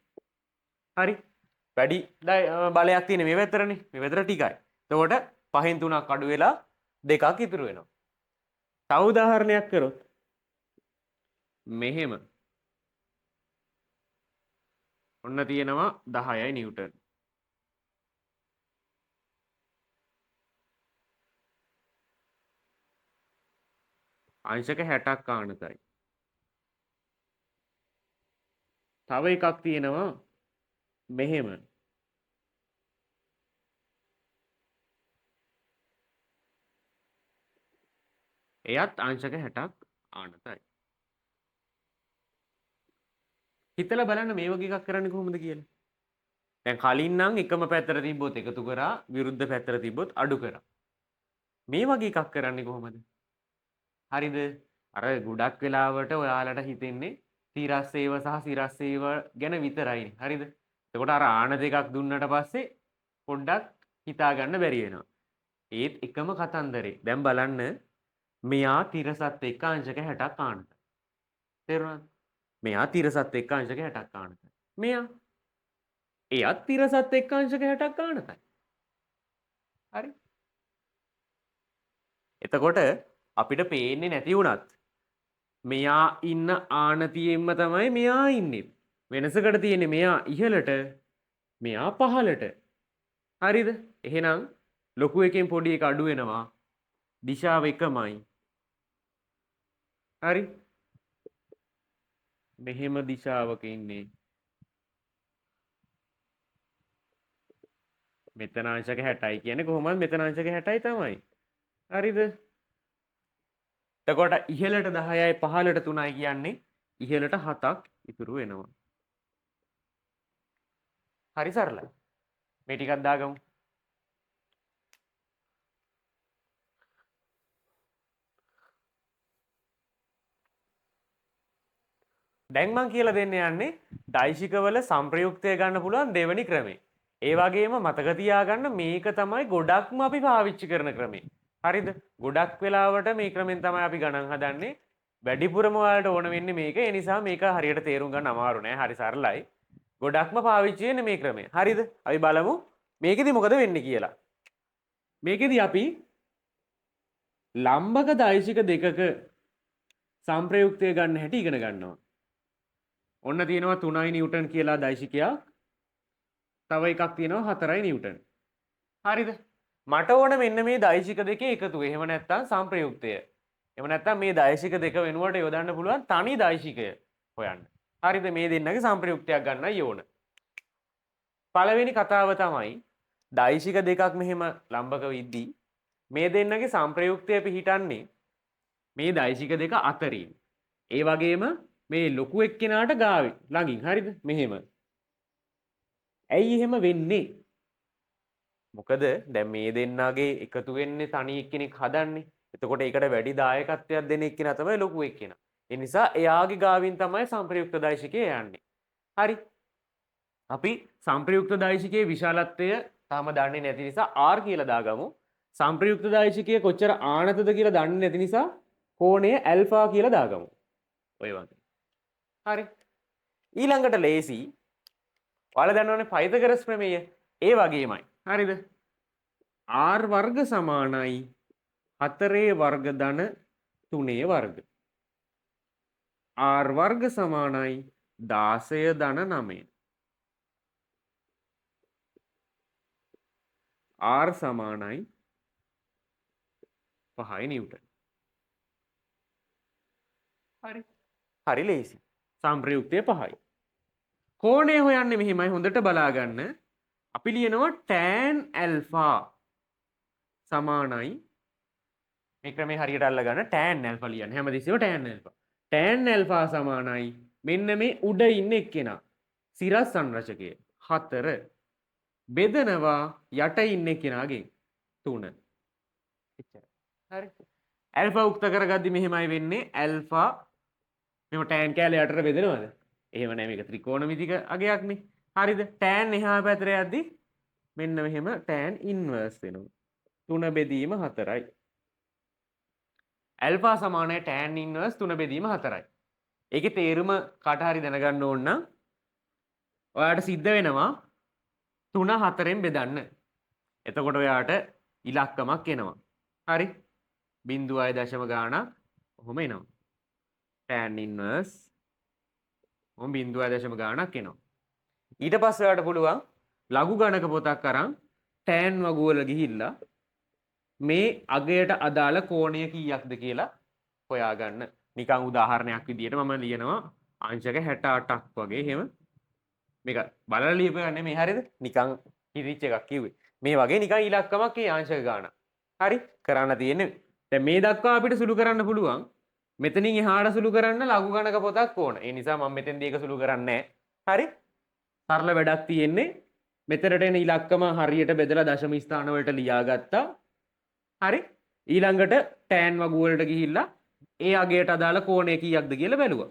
හරි. වැඩි බලයක් තියෙන මේ පැත්තටනේ. මේ පැත්තට ටිකයි. එතකොට 5න් 3ක් අඩු වෙලා 2ක් ඉතුරු වෙනවා. තව උදාහරණයක් කරොත් මෙහෙම ඔන්න තියෙනවා 10 නිව්ටන්. අංශක 60ක් ආනතයි. තව එකක් තියෙනවා මෙහෙම. එයත් අංශක 60ක් ආනතයි. හිතලා බලන්න මේ වගේ එකක් කරන්නේ කොහොමද කියලා. දැන් කලින් නම් එකම පැත්තට තිබ්බොත් එකතු කරා, විරුද්ධ පැත්තට තිබ්බොත් අඩු කරා. මේ වගේ එකක් කරන්නේ කොහොමද? හරිද? අර ගොඩක් වෙලාවට ඔයාලට හිතෙන්නේ තිරස් ඒව සහ සිරස් ඒව ගැන විතරයිනේ. හරිද? එතකොට අර ආන දෙකක් දුන්නට පස්සේ පොඩ්ඩක් හිතා ගන්න බැරි වෙනවා. ඒත් එකම කතන්දරේ. දැන් බලන්න මෙයා තිරසත් එක්ක අංශක 60ක් ආනතයි. තේරුණාද? මෙයා තිරසත් එක්ක අංශක 60ක් ආනතයි. මෙයා එයත් තිරසත් එක්ක අංශක 60ක් ආනතයි. හරි? එතකොට අපිට පේන්නේ නැති වුණත් මෙයා ඉන්න ආනතියෙන්ම තමයි මෙයා ඉන්නේ. වෙනසකට තියෙන්නේ මෙයා ඉහළට මෙයා පහළට. හරිද? එහෙනම් ලොකු එකෙන් පොඩි එක අඩු වෙනවා. දිශාව එකමයි. හරි? මෙහෙම දිශාවක ඉන්නේ. මෙතන අංශක 60යි කියන්නේ කොහොමද? මෙතන අංශක 60යි තමයි. හරිද? එතකොට ඉහළට 10යි පහළට 3යි කියන්නේ ඉහළට 7ක් ඉතුරු වෙනවා. හරි සරලයි. මේ ටිකක් දාගමු. දැන් මං කියලා දෙන්න යන්නේ දෛශිකවල සංප්‍රයුක්තය ගන්න පුළුවන් දෙවෙනි ක්‍රමේ. ඒ වගේම මතක තියාගන්න මේක තමයි ගොඩක්ම අපි පාවිච්චි කරන ක්‍රමේ. හරිද? ගොඩක් වෙලාවට මේ ක්‍රමෙන් තමයි අපි ගණන් හදන්නේ. වැඩිපුරම ඔයාලට ඕන වෙන්නේ මේක. ඒ නිසා මේක හරියට තේරුම් ගන්න අමාරු නෑ. හරි සරලයි. ගොඩක්ම පාවිච්චි වෙන්නේ මේ ක්‍රමය. හරිද? අපි බලමු මේකෙදි මොකද වෙන්නේ කියලා. මේකෙදි අපි ලම්බක දෛශික දෙකක සංප්‍රයුක්තය ගන්න හැටි ඉගෙන ගන්නවා. ඔන්න තියෙනවා 3 නිව්ටන් කියලා දෛශිකයක්. තව එකක් තියෙනවා 4 නිව්ටන්. හරිද? මට ඕන මෙන්න මේ දෛශික දෙකේ එකතුව. එහෙම නැත්නම් සංප්‍රයුක්තය. එහෙම නැත්නම් මේ දෛශික දෙක වෙනුවට යොදන්න පුළුවන් තනි දෛශිකය හොයන්න. හරිද? මේ දෙන්නගේ සංප්‍රයුක්තයක් ගන්නයි ඕන. පළවෙනි කතාව තමයි දෛශික දෙකක් මෙහෙම ලම්බක විද්දී මේ දෙන්නගේ සංප්‍රයුක්තය පිහිටන්නේ මේ දෛශික දෙක අතරින්. ඒ වගේම මේ ලොකු එක්කෙනාට ගාවින් ළඟින්. හරිද? මෙහෙම. ඇයි එහෙම වෙන්නේ? මොකද දැන් මේ දෙන්නාගේ එකතු වෙන්නේ තනි එක්කෙනෙක් හදන්නේ. එතකොට ඒකට වැඩි දායකත්වයක් දෙන එක්කෙනා තමයි ලොකු එක්කෙනා. ඒ නිසා එයාගේ ගාවින් තමයි සංප්‍රයුක්ත දෛශිකය යන්නේ. හරි. අපි සංප්‍රයුක්ත දෛශිකයේ විශාලත්වය තාම දන්නේ නැති නිසා R කියලා දාගමු. සංප්‍රයුක්ත දෛශිකය කොච්චර ආනතද කියලා දන්නේ නැති නිසා කෝණය ඇල්ෆා කියලා දාගමු. ඔය වගේ. හරි. ඊළඟට ලේසි. ඔයාලා දන්නවනේ පයිතගරස් ප්‍රමේය. ඒ වගේමයි. හරිද? R වර්ග සමානයි 4 වර්ග ධන 3 වර්ග. R වර්ග සමානයි 16 ධන 9. R සමානයි 5 නිව්ටන්. හරි. හරි ලේසි. සංප්‍රයුක්තය 5යි. කෝණය හොයන්නේ මෙහෙමයි, හොඳට බලා ගන්න. අපි ලියනවා tan alpha සමානයි මේ ක්‍රමේ හරියට අල්ල ගන්න tan alpha ලියන්න. හැමතිස්සෙම tan alpha. tan alpha සමානයි මෙන්න මේ උඩ ඉන්න එක්කෙනා සිරස් සංරචකය 4 බෙදනවා යට ඉන්න එක්කෙනාගෙන් 3. එච්චරයි. හරි. ඇල්ෆා උක්ත කරගද්දි මෙහෙමයි වෙන්නේ. ඇල්ෆා මෙහෙම tan කෑල්ල යටට බෙදනවද? එහෙම නෑ, මේක ත්‍රිකෝණමිතික අගයක්නේ. හරිද? tan එහා පැත්තට යද්දි මෙන්න මෙහෙම tan inverse වෙනවා. 3 බෙදීම 4යි. ඇල්ෆා සමානයි tan inverse 3 බෙදීම 4යි. ඒකේ තේරුම කාට හරි දැනගන්න ඕන නම් ඔයාට සිද්ධ වෙනවා 3 4ෙන් බෙදන්න. එතකොට ඔයාට ඉලක්කමක් එනවා. හරි. බිංදුවයි දශම ගාණක් ඔහොම එනවා. tan inverse ඔහොම බිංදුවයි දශම ගාණක් එනවා. ඊට පස්සේ ඔයාට පුළුවන් ලඝු ගණක පොතක් අරන් tan වගු වල ගිහිල්ලා මේ අගයට අදාළ කෝණය කීයක්ද කියලා හොයාගන්න. නිකන් උදාහරණයක් විදියට මම ලියනවා අංශක 68ක් වගේ එහෙම. මේක බලලා ලියපු එකක් නෙමෙයි, හරිද? නිකන් හිතිච්ච එකක් කිව්වේ. මේ වගේ නිකන් ඉලක්කමක් ඒ අංශක ගාන. හරි? කරන්න තියෙන්නේ දැන් මේ දක්වා අපිට සුළු කරන්න පුළුවන්. මෙතනින් එහාට සුළු කරන්න ලඝු ගණක පොතක් ඕන. ඒ නිසා මම මෙතෙන්දී ඒක සුළු කරන්නේ නැහැ. හරි? සරල වැඩක් තියෙන්නේ. මෙතනට එන ඉලක්කම හරියට බෙදලා දශම ස්ථාන වලට ලියාගත්තා. හරි? ඊළඟට tan වගු වලට ගිහිල්ලා ඒ අගයට අදාළ කෝණය කීයක්ද කියලා බැලුවා.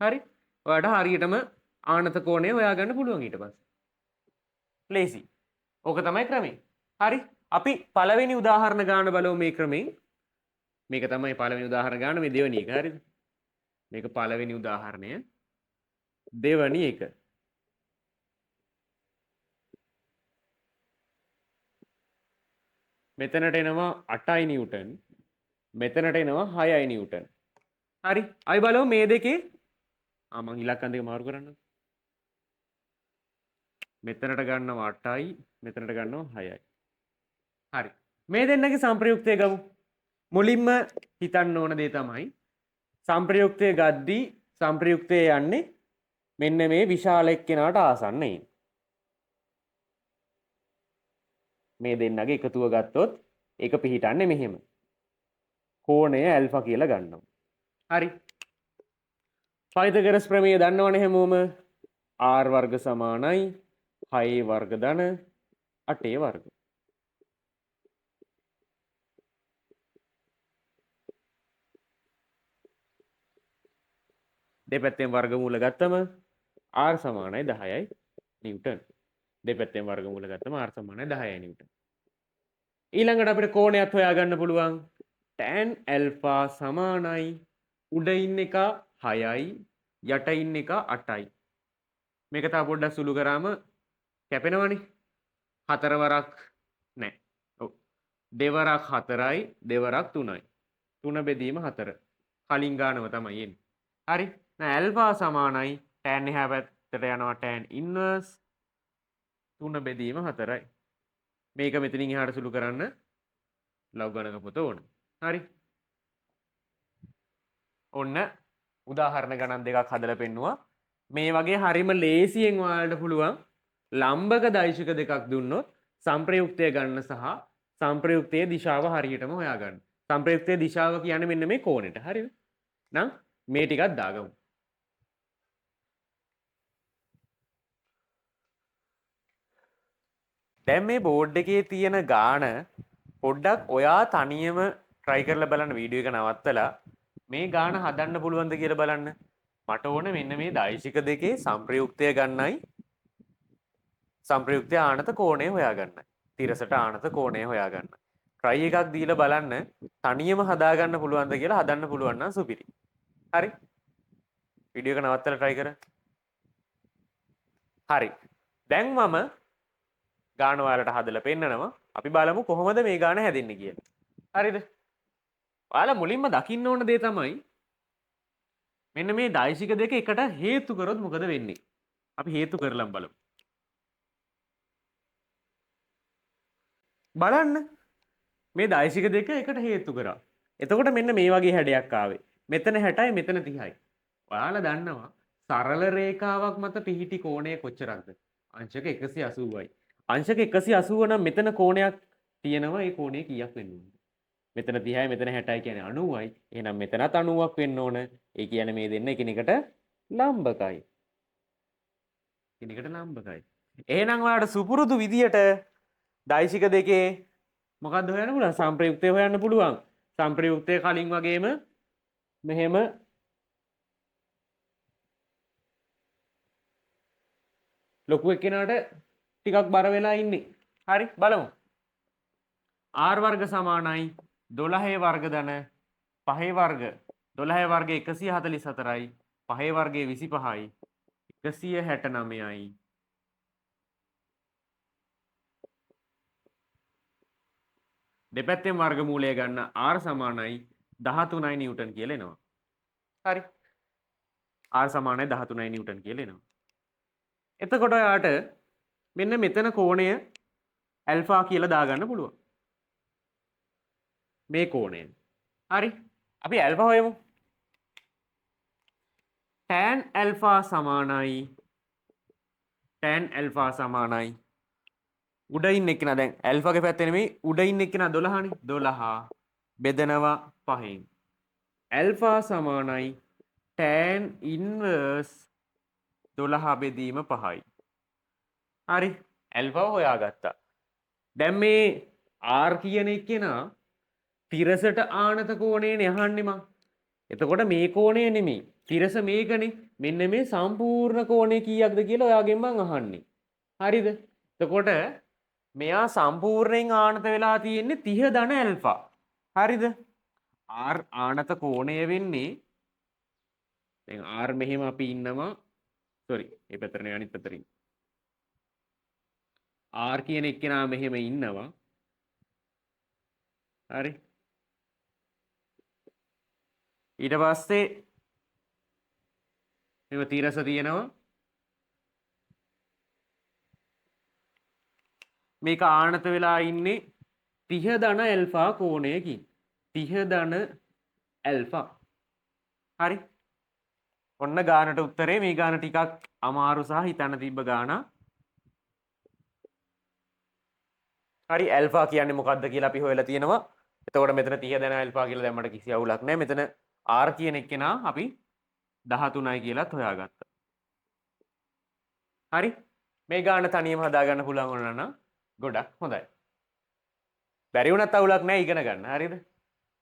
හරි? ඔයාලට හරියටම ආනත කෝණය හොයාගන්න පුළුවන් ඊට පස්සේ. ලේසි. ඕක තමයි ක්‍රමය. හරි? අපි පළවෙනි උදාහරණ ගාන බලමු මේ ක්‍රමෙන්. මේක තමයි පළවෙනි උදාහරණ ගාන, මේ දෙවෙනි එක. හරිද? මේක පළවෙනි උදාහරණය. දෙවෙනි එක. මෙතනට එනවා 8 නිව්ටන්. මෙතනට එනවා 6 නිව්ටන්. හරි. අපි බලමු මේ දෙකේ මං ඉලක්කම් දෙක මාරු කරන්නද? මෙතනට ගන්නවා 8යි, මෙතනට ගන්නවා 6යි. හරි. මේ දෙන්නගේ සංප්‍රයුක්තය ගමු. මුලින්ම හිතන්න ඕන දේ තමයි සංප්‍රයුක්තය ගද්දී සංප්‍රයුක්තය යන්නේ මෙන්න මේ විශාල එක්කෙනාට ආසන්නයෙන්. මේ දෙන්නගේ එකතුව ගත්තොත් ඒක පිහිටන්නේ මෙහෙම. කෝණය ඇල්ෆා කියලා ගන්නවා. හරි. පයිතගරස් ප්‍රමේය දන්නවනේ හැමෝම. R වර්ග සමානයි 6 වර්ග ධන 8 වර්ග. දෙපැත්තෙන් වර්ගමූල ගත්තම R සමානයි 10යි නිව්ටන්. දෙපැත්තෙන් වර්ගමූල ගත්තම R සමානයි 10යි නිව්ටන්. ඊළඟට අපිට කෝණයක් හොයාගන්න පුළුවන්. tan alpha සමානයි උඩ ඉන්න එක 6යි යට ඉන්න එක 8යි. මේක තව පොඩ්ඩක් සුළු කරාම කැපෙනවනේ. 4 වරක් නෑ. දෙවරක් 4යි දෙවරක් 3යි. 3 බෙදීම 4. කලින් ගානම තමයි එන්නේ. හරි. දැන් ඇල්ෆා සමානයි tan එහා පැත්තට යනවා tan inverse 3 බෙදීම 4යි. මේක මෙතනින් එහාට සුළු කරන්න ලඝු ගණක පොත ඕන. හරි. ඔන්න උදාහරණ ගණන් දෙකක් හදලා පෙන්නුවා. මේ වගේ හරිම ලේසියෙන් ඔයාලට පුළුවන් ලම්බක දෛශික දෙකක් දුන්නොත් සංප්‍රයුක්තය ගන්න සහ සංප්‍රයුක්තයේ දිශාව හරියටම හොයාගන්න. සංප්‍රයුක්තයේ දිශාව කියන්නේ මෙන්න මේ කෝණෙට. හරිද? නම් මේ ටිකක් දාගමු. දැන් මේ බෝඩ් එකේ තියෙන ගාන පොඩ්ඩක් ඔයා තනියම try කරලා බලන්න. වීඩියෝ එක නවත්තලා මේ ගාන හදන්න පුළුවන්ද කියලා බලන්න. මට ඕන මෙන්න මේ දෛශික දෙකේ සංප්‍රයුක්තය ගන්නයි සංප්‍රයුක්තය ආනත කෝණය හොයාගන්නයි. තිරසට ආනත කෝණය හොයාගන්න. try එකක් දීලා බලන්න තනියම හදාගන්න පුළුවන්ද කියලා. හදන්න පුළුවන් නම් සුපිරි. හරි. වීඩියෝ එක නවත්තලා try කරන්න. හරි. දැන් මම ගාන ඔයාලට හදලා පෙන්නනවා. අපි බලමු කොහොමද මේ ගාන හැදෙන්නේ කියලා. හරිද? ඔයාලා මුලින්ම දකින්න ඕන දේ තමයි මෙන්න මේ දෛශික දෙක එකට හේතු කරොත් මොකද වෙන්නේ? අපි හේතු කරලම් බලමු. බලන්න මේ දෛශික දෙක එකට හේතු කරා. එතකොට මෙන්න මේ වගේ හැඩයක් ආවේ. මෙතන 60යි මෙතන 30යි. ඔයාලා දන්නවා සරල රේඛාවක් මත පිහිටි කෝණය කොච්චරක්ද? අංශක 180යි. අංශක 180 නම් මෙතන කෝණයක් තියෙනවා. ඒ කෝණය කීයක් වෙන්න ඕනද? මෙතන 30යි මෙතන 60යි කියන්නේ 90යි. එහෙනම් මෙතනත් 90ක් වෙන්න ඕන. ඒ කියන්නේ මේ දෙන්න එකිනෙකට ලම්බකයි. එකිනෙකට ලම්බකයි. එහෙනම් ඔයාලට සුපුරුදු විදියට දෛශික දෙකේ මොකද්ද හොයන්න පුළුවන්? සංප්‍රයුක්තය හොයන්න පුළුවන්. සංප්‍රයුක්තය කලින් වගේම මෙහෙම ලොකු එක්කෙනාට ටිකක් බර වෙලා ඉන්නේ. හරි බලමු. R වර්ග සමානයි 12 වර්ග ධන 5 වර්ග. 12 වර්ග 144යි 5 වර්ගය 25යි 169යි. දෙපැත්තෙන් වර්ගමූලය ගන්න R සමානයි 13යි නිව්ටන් කියලා එනවා. හරි. R සමානයි 13යි නිව්ටන් කියලා එනවා. එතකොට ඔයාට මෙන්න මෙතන කෝණය ඇල්ෆා කියලා දාගන්න පුළුවන්. මේ කෝණය. හරි. අපි ඇල්ෆා හොයමු. tan alpha සමානයි tan alpha සමානයි උඩ ඉන්න එක්කෙනා දැන් ඇල්ෆාගේ පැත්තේ නෙමෙයි උඩ ඉන්න එක්කෙනා 12 නේ. 12 බෙදනවා 5න්. ඇල්ෆා සමානයි tan inverse 12 බෙදීම 5යි. හරි. ඇල්ෆාව හොයාගත්තා. දැන් මේ R කියන එක්කෙනා තිරසට ආනත කෝණයනේ අහන්නේ මං. එතකොට මේ කෝණය නෙමෙයි. තිරස මේකනේ. මෙන්න මේ සම්පූර්ණ කෝණය කීයක්ද කියලා ඔයාගෙන් මං අහන්නේ. හරිද? එතකොට මෙයා සම්පූර්ණයෙන් ආනත වෙලා තියෙන්නේ 30 ධන ඇල්ෆා. හරිද? R ආනත කෝණය වෙන්නේ දැන් R මෙහෙම අපි ඉන්නවා. සෝරි, මේ පැත්තට නෙවෙයි අනිත් පැත්තට ඉන්න. R කියන එක්කෙනා මෙහෙම ඉන්නවා. හරි. ඊට පස්සේ මෙව තිරස තියෙනවා. මේක ආනත වෙලා ඉන්නේ 30 ධන ඇල්ෆා කෝණයකින්. 30 ධන ඇල්ෆා. හරි. ඔන්න ගානට උත්තරේ. මේ ගාන ටිකක් අමාරු සහ හිතන්න තිබ්බ ගාන. හරි, ඇල්ෆා කියන්නේ මොකද්ද කියලා අපි හොයලා තියෙනවා. එතකොට මෙතන 30 ධන ඇල්ෆා කියලා දැම්මට කිසි අවුලක් නැහැ. මෙතන R කියන එක්කෙනා අපි 13යි කියලාත් හොයාගත්තා. හරි. මේ ගාන තනියම හදාගන්න පුළුවන් වුණා නම් ගොඩක් හොඳයි. බැරි වුණත් අවුලක් නැහැ ඉගෙන ගන්න. හරිද?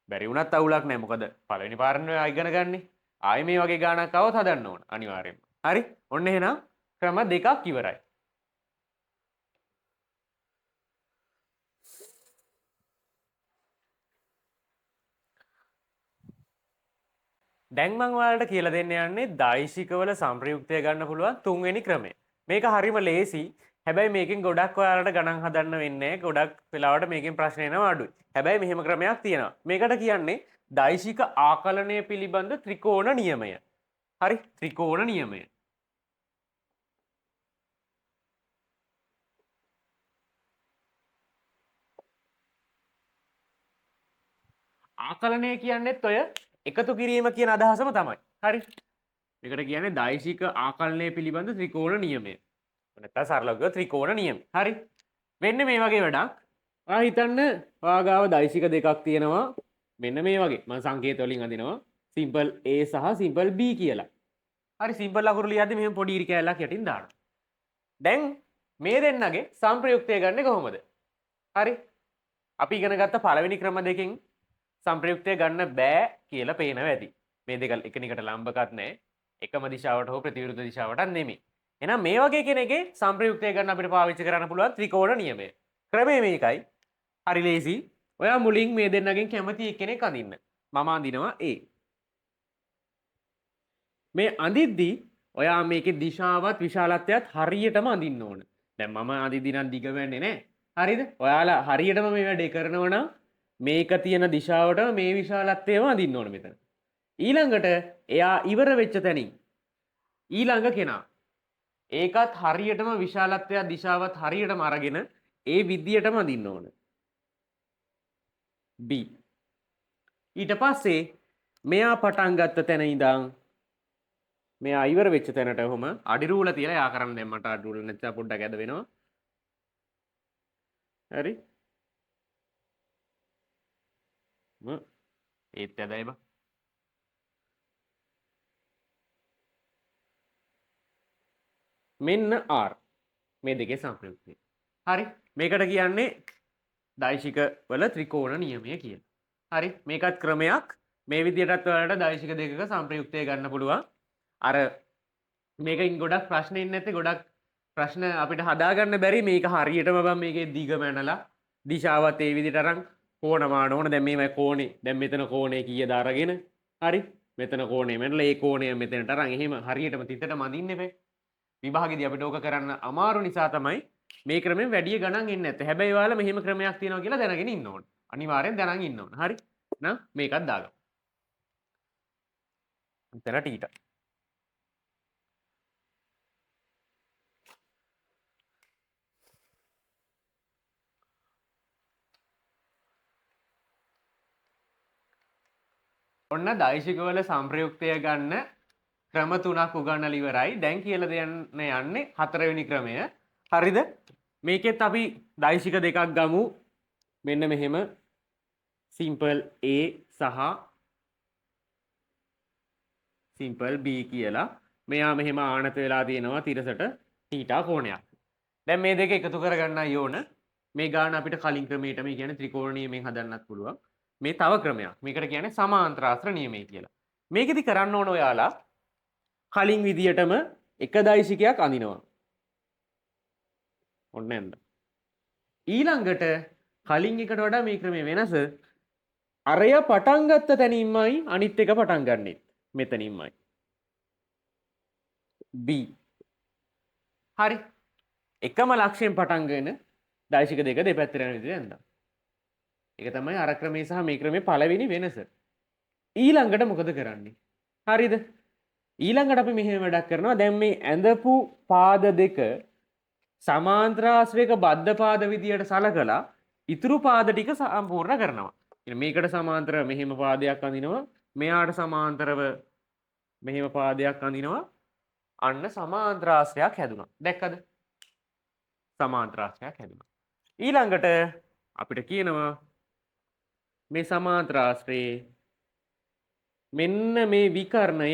බැරි වුණත් අවුලක් නැහැ. මොකද පළවෙනි පාරනේ ඔයා ඉගෙන ගන්නේ. ආයේ මේ වගේ ගානක් ආවොත් හදන්න ඕන අනිවාර්යයෙන්ම. හරි. ඔන්න එහෙනම් ක්‍රම දෙකක් ඉවරයි. දැන් මං ඔයාලට කියලා දෙන්න යන්නේ දෛශිකවල සංප්‍රයුක්තය ගන්න පුළුවන් තුන්වෙනි ක්‍රමය. මේක හරිම ලේසි. හැබැයි මේකෙන් ගොඩක් ඔයාලට ගණන් හදන්න වෙන්නේ නැහැ. ගොඩක් වෙලාවට මේකෙන් ප්‍රශ්න එනවා අඩුයි. හැබැයි මෙහෙම ක්‍රමයක් තියෙනවා. මේකට කියන්නේ දෛශික ආකලනය පිළිබඳ ත්‍රිකෝණ නියමය. හරි, ත්‍රිකෝණ නියමය. ආකලනය කියන්නේත් ඔය එකතු කිරීම කියන අදහසම තමයි. හරි. මේකට කියන්නේ දෛශික ආකලනය පිළිබඳ ත්‍රිකෝණ නියමය. නැත්නම් සරලව කිව්වොත් ත්‍රිකෝණ නියමය. හරි. වෙන්නේ මේ වගේ වැඩක්. ඔයා හිතන්න ඔයා ගාව දෛශික දෙකක් තියෙනවා. මෙන්න මේ වගේ. මම සංකේත වලින් අඳිනවා. සිම්පල් A සහ සිම්පල් B කියලා. හරි, සිම්පල් අකුරු ලියද්දි මෙහෙම පොඩි ඉරි කෑල්ලක් යටින් දානවා. දැන් මේ දෙන්නගේ සංප්‍රයුක්තය ගන්නෙ කොහොමද? හරි. අපි ඉගෙන ගත්ත පළවෙනි ක්‍රම දෙකෙන් සංප්‍රයුක්තය ගන්න බෑ කියලා පේනවා ඇති. මේ දෙක එකිනෙකට ලම්බකත් නෑ. එකම දිශාවට හෝ ප්‍රතිවිරුද්ධ දිශාවටත් නෙමෙයි. එහෙනම් මේ වගේ කෙනෙක්ගේ සංප්‍රයුක්තය ගන්න අපිට පාවිච්චි කරන්න පුළුවන් ත්‍රිකෝණ නියමය. ක්‍රමය මේකයි. හරි ලේසි. ඔයා මුලින් මේ දෙන්නගෙන් කැමති එක්කෙනෙක් අඳින්න. මම අඳිනවා A. මේ අඳිද්දි ඔයා මේකේ දිශාවත් විශාලත්වයත් හරියටම අඳින්න ඕන. දැන් මම අඳිද්දි නම් දිග වෙන්නේ නෑ. හරිද? ඔයාලා හරියටම මේ වැඩේ කරනවා නම් මේක තියෙන දිශාවටම මේ විශාලත්වයම අඳින්න ඕන මෙතන. ඊළඟට එයා ඉවර වෙච්ච තැනින් ඊළඟ කෙනා ඒකත් හරියටම විශාලත්වය දිශාවත් හරියටම අරගෙන ඒ විදියටම අඳින්න ඕන. B. ඊට පස්සේ මෙයා පටන් ගත්ත තැන ඉඳන් මෙයා ඉවර වෙච්ච තැනට ඔහොම අඩි රූල තියලා යා කරන්න. දැන් මට අඩි රූල නැත්නම් පොඩ්ඩක් ඇද වෙනවා. හරි. ම ඒත් ඇදයි බා. මෙන්න R මේ දෙකේ සංප්‍රයුක්තය. හරි. මේකට කියන්නේ දෛශික වල ත්‍රිකෝණ නියමය කියලා. හරි. මේකත් ක්‍රමයක්. මේ විදියටත් ඔයාලට දෛශික දෙකක සංප්‍රයුක්තය ගන්න පුළුවන්. අර මේකෙන් ගොඩක් ප්‍රශ්න එන්නේ නැත්තේ ගොඩක් ප්‍රශ්න අපිට හදාගන්න බැරි. මේක හරියටම බං මේකේ දිග මැනලා දිශාවත් ඒ විදියට අරන් කෝණ මාන ඕන. දැන් මේමයි කෝණේ. දැන් මෙතන කෝණේ කීයද අරගෙන හරි. මෙතන කෝණේ මැනලා ඒ කෝණය මෙතනට අරන් එහෙම හරියටම තිතට මදින්න එපේ. විභාගෙදී අපිට ඕක කරන්න අමාරු නිසා තමයි මේ ක්‍රමෙන් වැඩි ගණන් එන්නේ නැත්තේ. හැබැයි ඔයාලා මෙහෙම ක්‍රමයක් තියෙනවා කියලා දැනගෙන ඉන්න ඕන. අනිවාර්යෙන් දැනන් ඉන්න ඕන. හරි. නම් මේකත් දාගමු. මෙතන ටීටා. ඔන්න දෛශිකවල සංප්‍රයුක්තය ගන්න ක්‍රම තුනක් උගන්වලා ඉවරයි. දැන් කියලා දෙන්න යන්නේ හතරවෙනි ක්‍රමය. හරිද? මේකෙත් අපි දෛශික දෙකක් ගමු. මෙන්න මෙහෙම සිම්පල් A සහ සිම්පල් B කියලා. මෙයා මෙහෙම ආනත වෙලා තියෙනවා තිරසට තීටා කෝණයක්. දැන් මේ දෙක එකතු කරගන්නයි ඕන. මේ ගාන අපිට කලින් ක්‍රමයට මේ කියන්නේ ත්‍රිකෝණ නියමයෙන් හදන්නත් පුළුවන්. මේ තව ක්‍රමයක්. මේකට කියන්නේ සමාන්තරාස්ත්‍ර නියමය කියලා. මේකෙදි කරන්න ඕන ඔයාලා කලින් විදියටම එක දෛශිකයක් අඳිනවා. ඔන්න ඇඳ. ඊළඟට කලින් එකට වඩා මේ ක්‍රමයේ වෙනස අරය පටන් ගත්ත තැනින්මයි අනිත් එක පටන් ගන්නෙත්. මෙතනින්මයි. B. හරි. එකම ලක්ෂයෙන් පටන් ගෙන දෛශික දෙක දෙපැත්තට යන විදිහට ඇඳා. ඒක තමයි අර ක්‍රමයේ සහ මේ ක්‍රමයේ පළවෙනි වෙනස. ඊළඟට මොකද කරන්නේ? හරිද? ඊළඟට අපි මෙහෙම වැඩක් කරනවා. දැන් මේ ඇඳපු පාද දෙක සමාන්තරාශ්‍රයක බද්ධ පාද විදියට සලකලා ඉතුරු පාද ටික සම්පූර්ණ කරනවා. මේකට සමාන්තරව මෙහෙම පාදයක් අඳිනවා. මෙයාට සමාන්තරව මෙහෙම පාදයක් අඳිනවා. අන්න සමාන්තරාශ්‍රයක් හැදුනා. දැක්කද? සමාන්තරාශ්‍රයක් හැදුනා. ඊළඟට අපිට කියනවා මේ සමාන්තරාශ්‍රයේ මෙන්න මේ විකර්ණය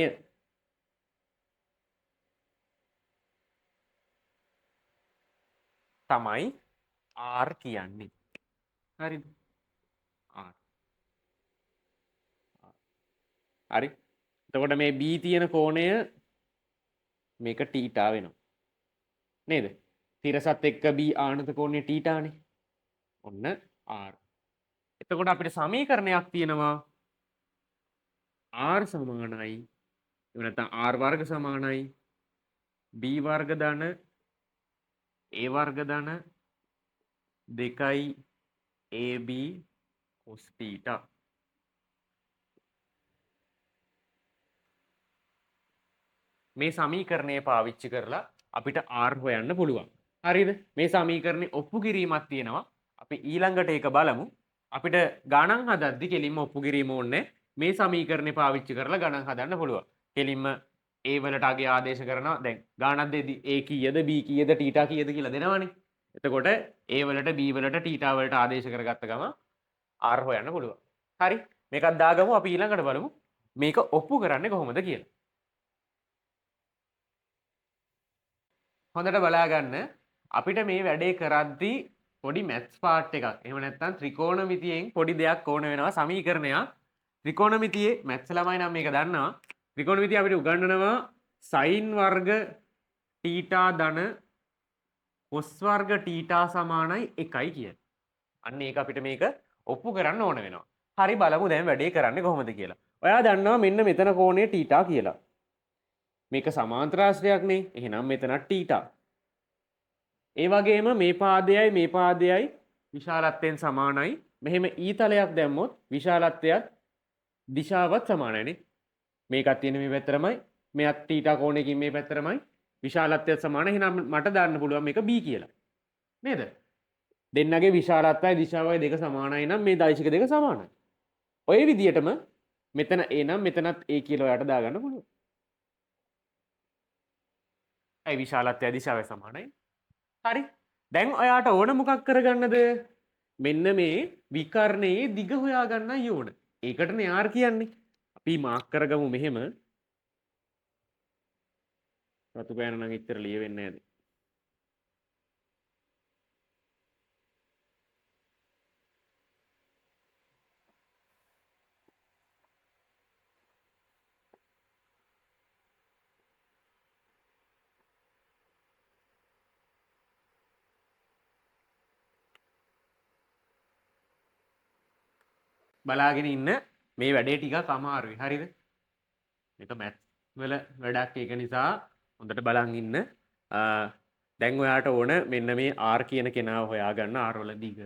තමයි R කියන්නේ. හරිද? R. හරි. එතකොට මේ B තියෙන කෝණය මේක තීටා වෙනවා. නේද? තිරසත් එක්ක B ආනත කෝණය තීටානේ. ඔන්න R. එතකොට අපිට සමීකරණයක් තියෙනවා R සමානයි එහෙම නැත්නම් R වර්ග සමානයි B වර්ග ධන A වර්ග ධන 2 AB cos θ. මේ සමීකරණය පාවිච්චි කරලා අපිට R හොයන්න පුළුවන්. හරිද? මේ සමීකරණේ ඔප්පු කිරීමක් තියෙනවා. අපි ඊළඟට ඒක බලමු. අපිට ගණන් හදද්දි කෙලින්ම ඔප්පු කිරීම ඕනේ. මේ සමීකරණේ පාවිච්චි කරලා ගණන් හදන්න පුළුවන්. කෙලින්ම A වලට අගේ ආදේශ කරනවා. දැන් ගණන් දෙද්දි A කීයද B කීයද θ කීයද කියලා දෙනවනේ. එතකොට A වලට B වලට θ වලට ආදේශ කරගත්ත ගමන් R හොයන්න පුළුවන්. හරි. මේකත් දාගමු. අපි ඊළඟට බලමු මේක ඔප්පු කරන්නේ කොහොමද කියලා. හොඳට බලාගන්න අපිට මේ වැඩේ කරද්දී පොඩි මැත්ස් පාර්ට් එකක් එහෙම නැත්නම් ත්‍රිකෝණමිතියෙන් පොඩි දෙයක් ඕන වෙනවා සමීකරණයක්. ත්‍රිකෝණමිතියේ මැත්ස් ළමයි නම් මේක දන්නවා. ත්‍රිකෝණමිතිය අපිට උගන්වනවා sin වර්ග θ ධන cos වර්ග θ සමානයි 1යි කියලා. අන්න ඒක අපිට මේක ඔප්පු කරන්න ඕන වෙනවා. හරි බලමු දැන් වැඩේ කරන්නේ කොහොමද කියලා. ඔයා දන්නවා මෙන්න මෙතන කෝණය θ කියලා. මේක සමාන්තරාශ්‍රයක් නේ. එහෙනම් මෙතනත් θ. ඒ වගේම මේ පාදයයි මේ පාදයයි විශාලත්වයෙන් සමානයි. මෙහෙම ඊතලයක් දැම්මොත් විශාලත්වයත් දිශාවත් සමානයි නේ. මේකත් තියෙන මේ පැත්තටමයි, මෙයත් θ කෝණයකින් මේ පැත්තටමයි, විශාලත්වයත් සමානයි. එහෙනම් මට දාන්න පුළුවන් මේක B කියලා. නේද? දෙන්නගේ විශාලත්වයයි දිශාවයි දෙක සමානයි නම් මේ දෛශික දෙක සමානයි. ඔය විදිහටම මෙතන A නම් මෙතනත් A කියලා ඔයාට දාගන්න පුළුවන්. ඇයි විශාලත්වයයි දිශාවයි සමානයි. හරි. දැන් ඔයාට ඕන මොකක් කරගන්නද? මෙන්න මේ විකර්ණයේ දිග හොයාගන්නයි ඕන. ඒකටනේ R කියන්නේ. අපි මාක් කරගමු මෙහෙම. රතු පෑන නම් එච්චර ලියවෙන්නේ නෑද? බලාගෙන ඉන්න මේ වැඩේ ටිකක් අමාරුයි. හරිද? මේක මැත්ස් වල වැඩක්. ඒක නිසා හොඳට බලන් ඉන්න. දැන් ඔයාට ඕන මෙන්න මේ R කියන කෙනාව හොයාගන්න R වල දිග.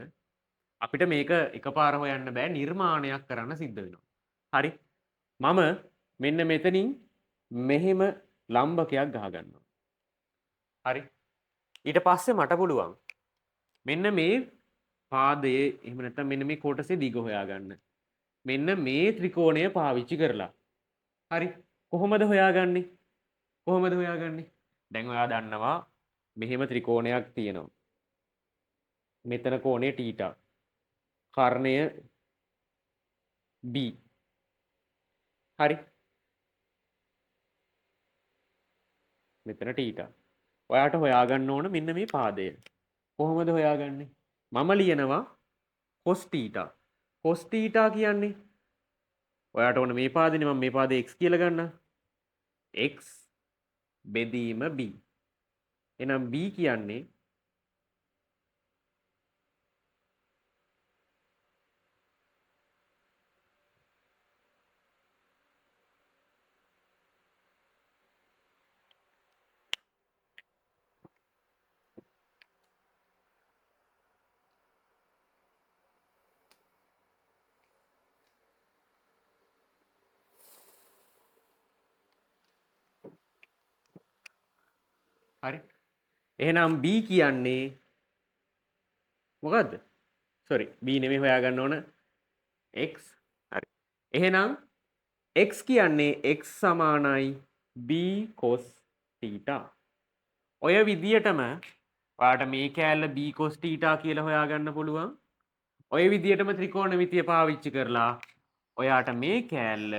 අපිට මේක එකපාර හොයන්න බෑ, නිර්මාණයක් කරන්න සිද්ධ වෙනවා. හරි. මම මෙන්න මෙතනින් මෙහෙම ලම්බකයක් ගහගන්නවා. හරි. ඊට පස්සේ මට පුළුවන් මෙන්න මේ පාදයේ එහෙම නැත්නම් මෙන්න මේ කොටසේ දිග හොයාගන්න. මෙන්න මේ ත්‍රිකෝණය පාවිච්චි කරලා. හරි. කොහොමද හොයාගන්නේ? කොහොමද හොයාගන්නේ? දැන් ඔයා දන්නවා මෙහෙම ත්‍රිකෝණයක් තියෙනවා. මෙතන කෝණය θ. කර්ණය B. හරි. මෙතන θ. ඔයාට හොයාගන්න ඕන මෙන්න මේ පාදය. කොහොමද හොයාගන්නේ? මම ලියනවා cos θ. cos θ කියන්නේ ඔයාට ඕන මේ පාදේනේ. මම මේ පාදේ x කියලා ගන්නම්. x බෙදීම b. එහෙනම් b කියන්නේ හරි. එහෙනම් B කියන්නේ මොකද්ද? සෝරි B නෙමෙයි හොයාගන්න ඕන x. හරි. එහෙනම් x කියන්නේ x සමානයි b cos θ. ඔය විදියටම ඔයාට මේ කෑල්ල b cos θ කියලා හොයාගන්න පුළුවන්. ඔය විදියටම ත්‍රිකෝණමිතිය පාවිච්චි කරලා ඔයාට මේ කෑල්ල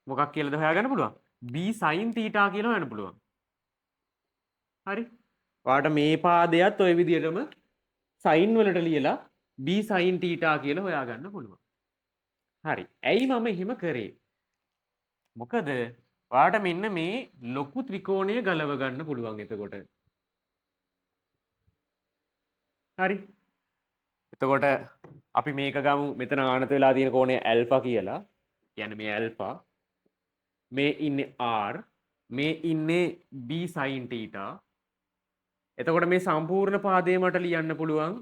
මොකක් කියලාද හොයාගන්න පුළුවන්? B sin θ කියලා හොයන්න පුළුවන්. හරි. ඔයාට මේ පාදයට ඔය විදියටම sin වලට ලියලා B sin θ කියලා හොයාගන්න පුළුවන්. හරි. ඇයි මම එහෙම කරේ? මොකද ඔයාට මෙන්න මේ ලොකු ත්‍රිකෝණය ගලව ගන්න පුළුවන් එතකොට. හරි. එතකොට අපි මේක ගමු. මෙතන ආනත වෙලා තියෙන කෝණය ඇල්ෆා කියලා. කියන්නේ මේ ඇල්ෆා. මේ ඉන්නේ R. මේ ඉන්නේ b sin θ. එතකොට මේ සම්පූර්ණ පාදය මට ලියන්න පුළුවන්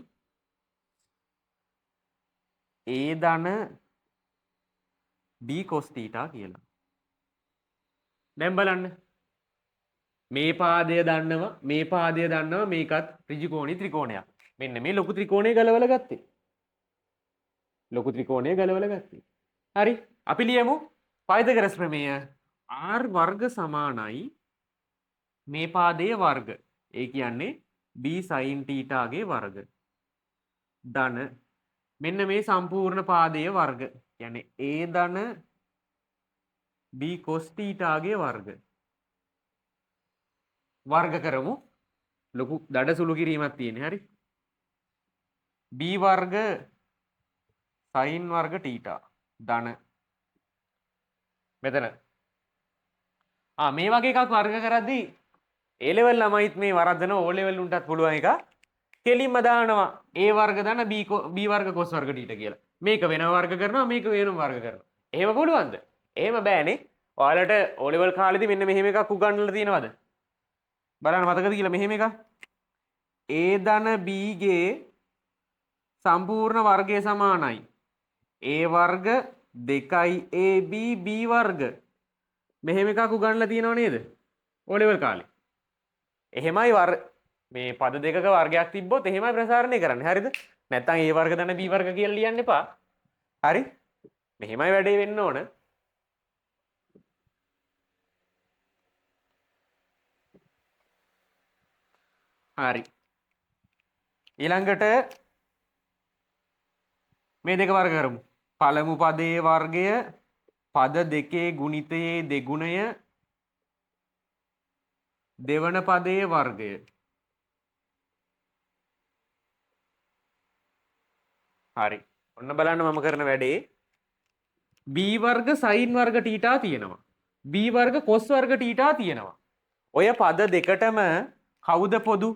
a ධන b cos θ කියලා. දැන් බලන්න. මේ පාදය දන්නවා, මේ පාදය දන්නවා, මේකත් ඍජුකෝණී ත්‍රිකෝණයක්. මෙන්න මේ ලොකු ත්‍රිකෝණය ගලවලා ගත්තේ. ලොකු ත්‍රිකෝණය ගලවලා ගත්තේ. හරි. අපි ලියමු පයිතගරස් ප්‍රමේය. R වර්ග සමානයි මේ පාදයේ වර්ග. ඒ කියන්නේ b sin θ ගේ වර්ග. ධන මෙන්න මේ සම්පූර්ණ පාදයේ වර්ග. කියන්නේ a ධන b cos θ ගේ වර්ග. වර්ග කරමු. ලොකු දඩ සුළු කිරීමක් තියෙන්නේ. හරි. b වර්ග sin වර්ග θ ධන මෙතන මේ වගේ එකක් වර්ග කරද්දී A level ළමයිත් මේ වරද්දන O level උන්ටත් පුළුවන් එක කෙලින්ම දානවා A වර්ග ධන b වර්ග cos වර්ග θ කියලා. මේක වෙනම වර්ග කරනවා, මේක වෙනම වර්ග කරනවා. එහෙම පුළුවන්ද? එහෙම බෑනේ. ඔයාලට O level කාලෙදි මෙන්න මෙහෙම එකක් උගන්වලා තියෙනවද? බලන්න මතකද කියලා මෙහෙම එකක්. A ධන b ගේ සම්පූර්ණ වර්ගය සමානයි A වර්ග 2AB b වර්ග. මෙහෙම එකක් උගන්වලා තියෙනව නේද? O level කාලේ. එහෙමයි මේ පද දෙකක වර්ගයක් තිබ්බොත් එහෙමයි ප්‍රසාරණය කරන්නේ. හරිද? නැත්තම් A වර්ග ධන b වර්ග කියලා ලියන්න එපා. හරි? මෙහෙමයි වැඩේ වෙන්න ඕන. හරි. ඊළඟට මේ දෙක වර්ග කරමු. පළමු පදයේ වර්ගය පද දෙකේ ගුණිතයේ දෙගුණය දෙවන පදයේ වර්ගය. හරි. ඔන්න බලන්න මම කරන වැඩේ. b වර්ග sin වර්ග θ තියෙනවා. b වර්ග cos වර්ග θ තියෙනවා. ඔය පද දෙකටම කවුද පොදු?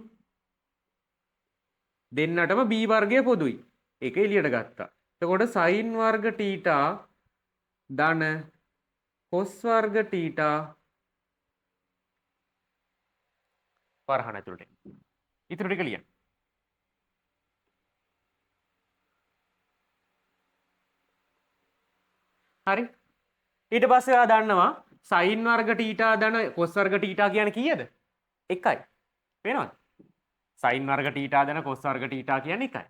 දෙන්නටම b වර්ගය පොදුයි. ඒක එළියට ගත්තා. එතකොට sin වර්ග θ ධන cos වර්ග θ වරහන් ඇතුළට එන්න. ඉතුරු ටික ලියන්න. හරි. ඊට පස්සේ ඔයා දන්නවා sin වර්ග θ ධන cos වර්ග θ කියන්නේ කීයද? 1යි. පේනවද? sin වර්ග θ ධන cos වර්ග θ කියන්නේ 1යි.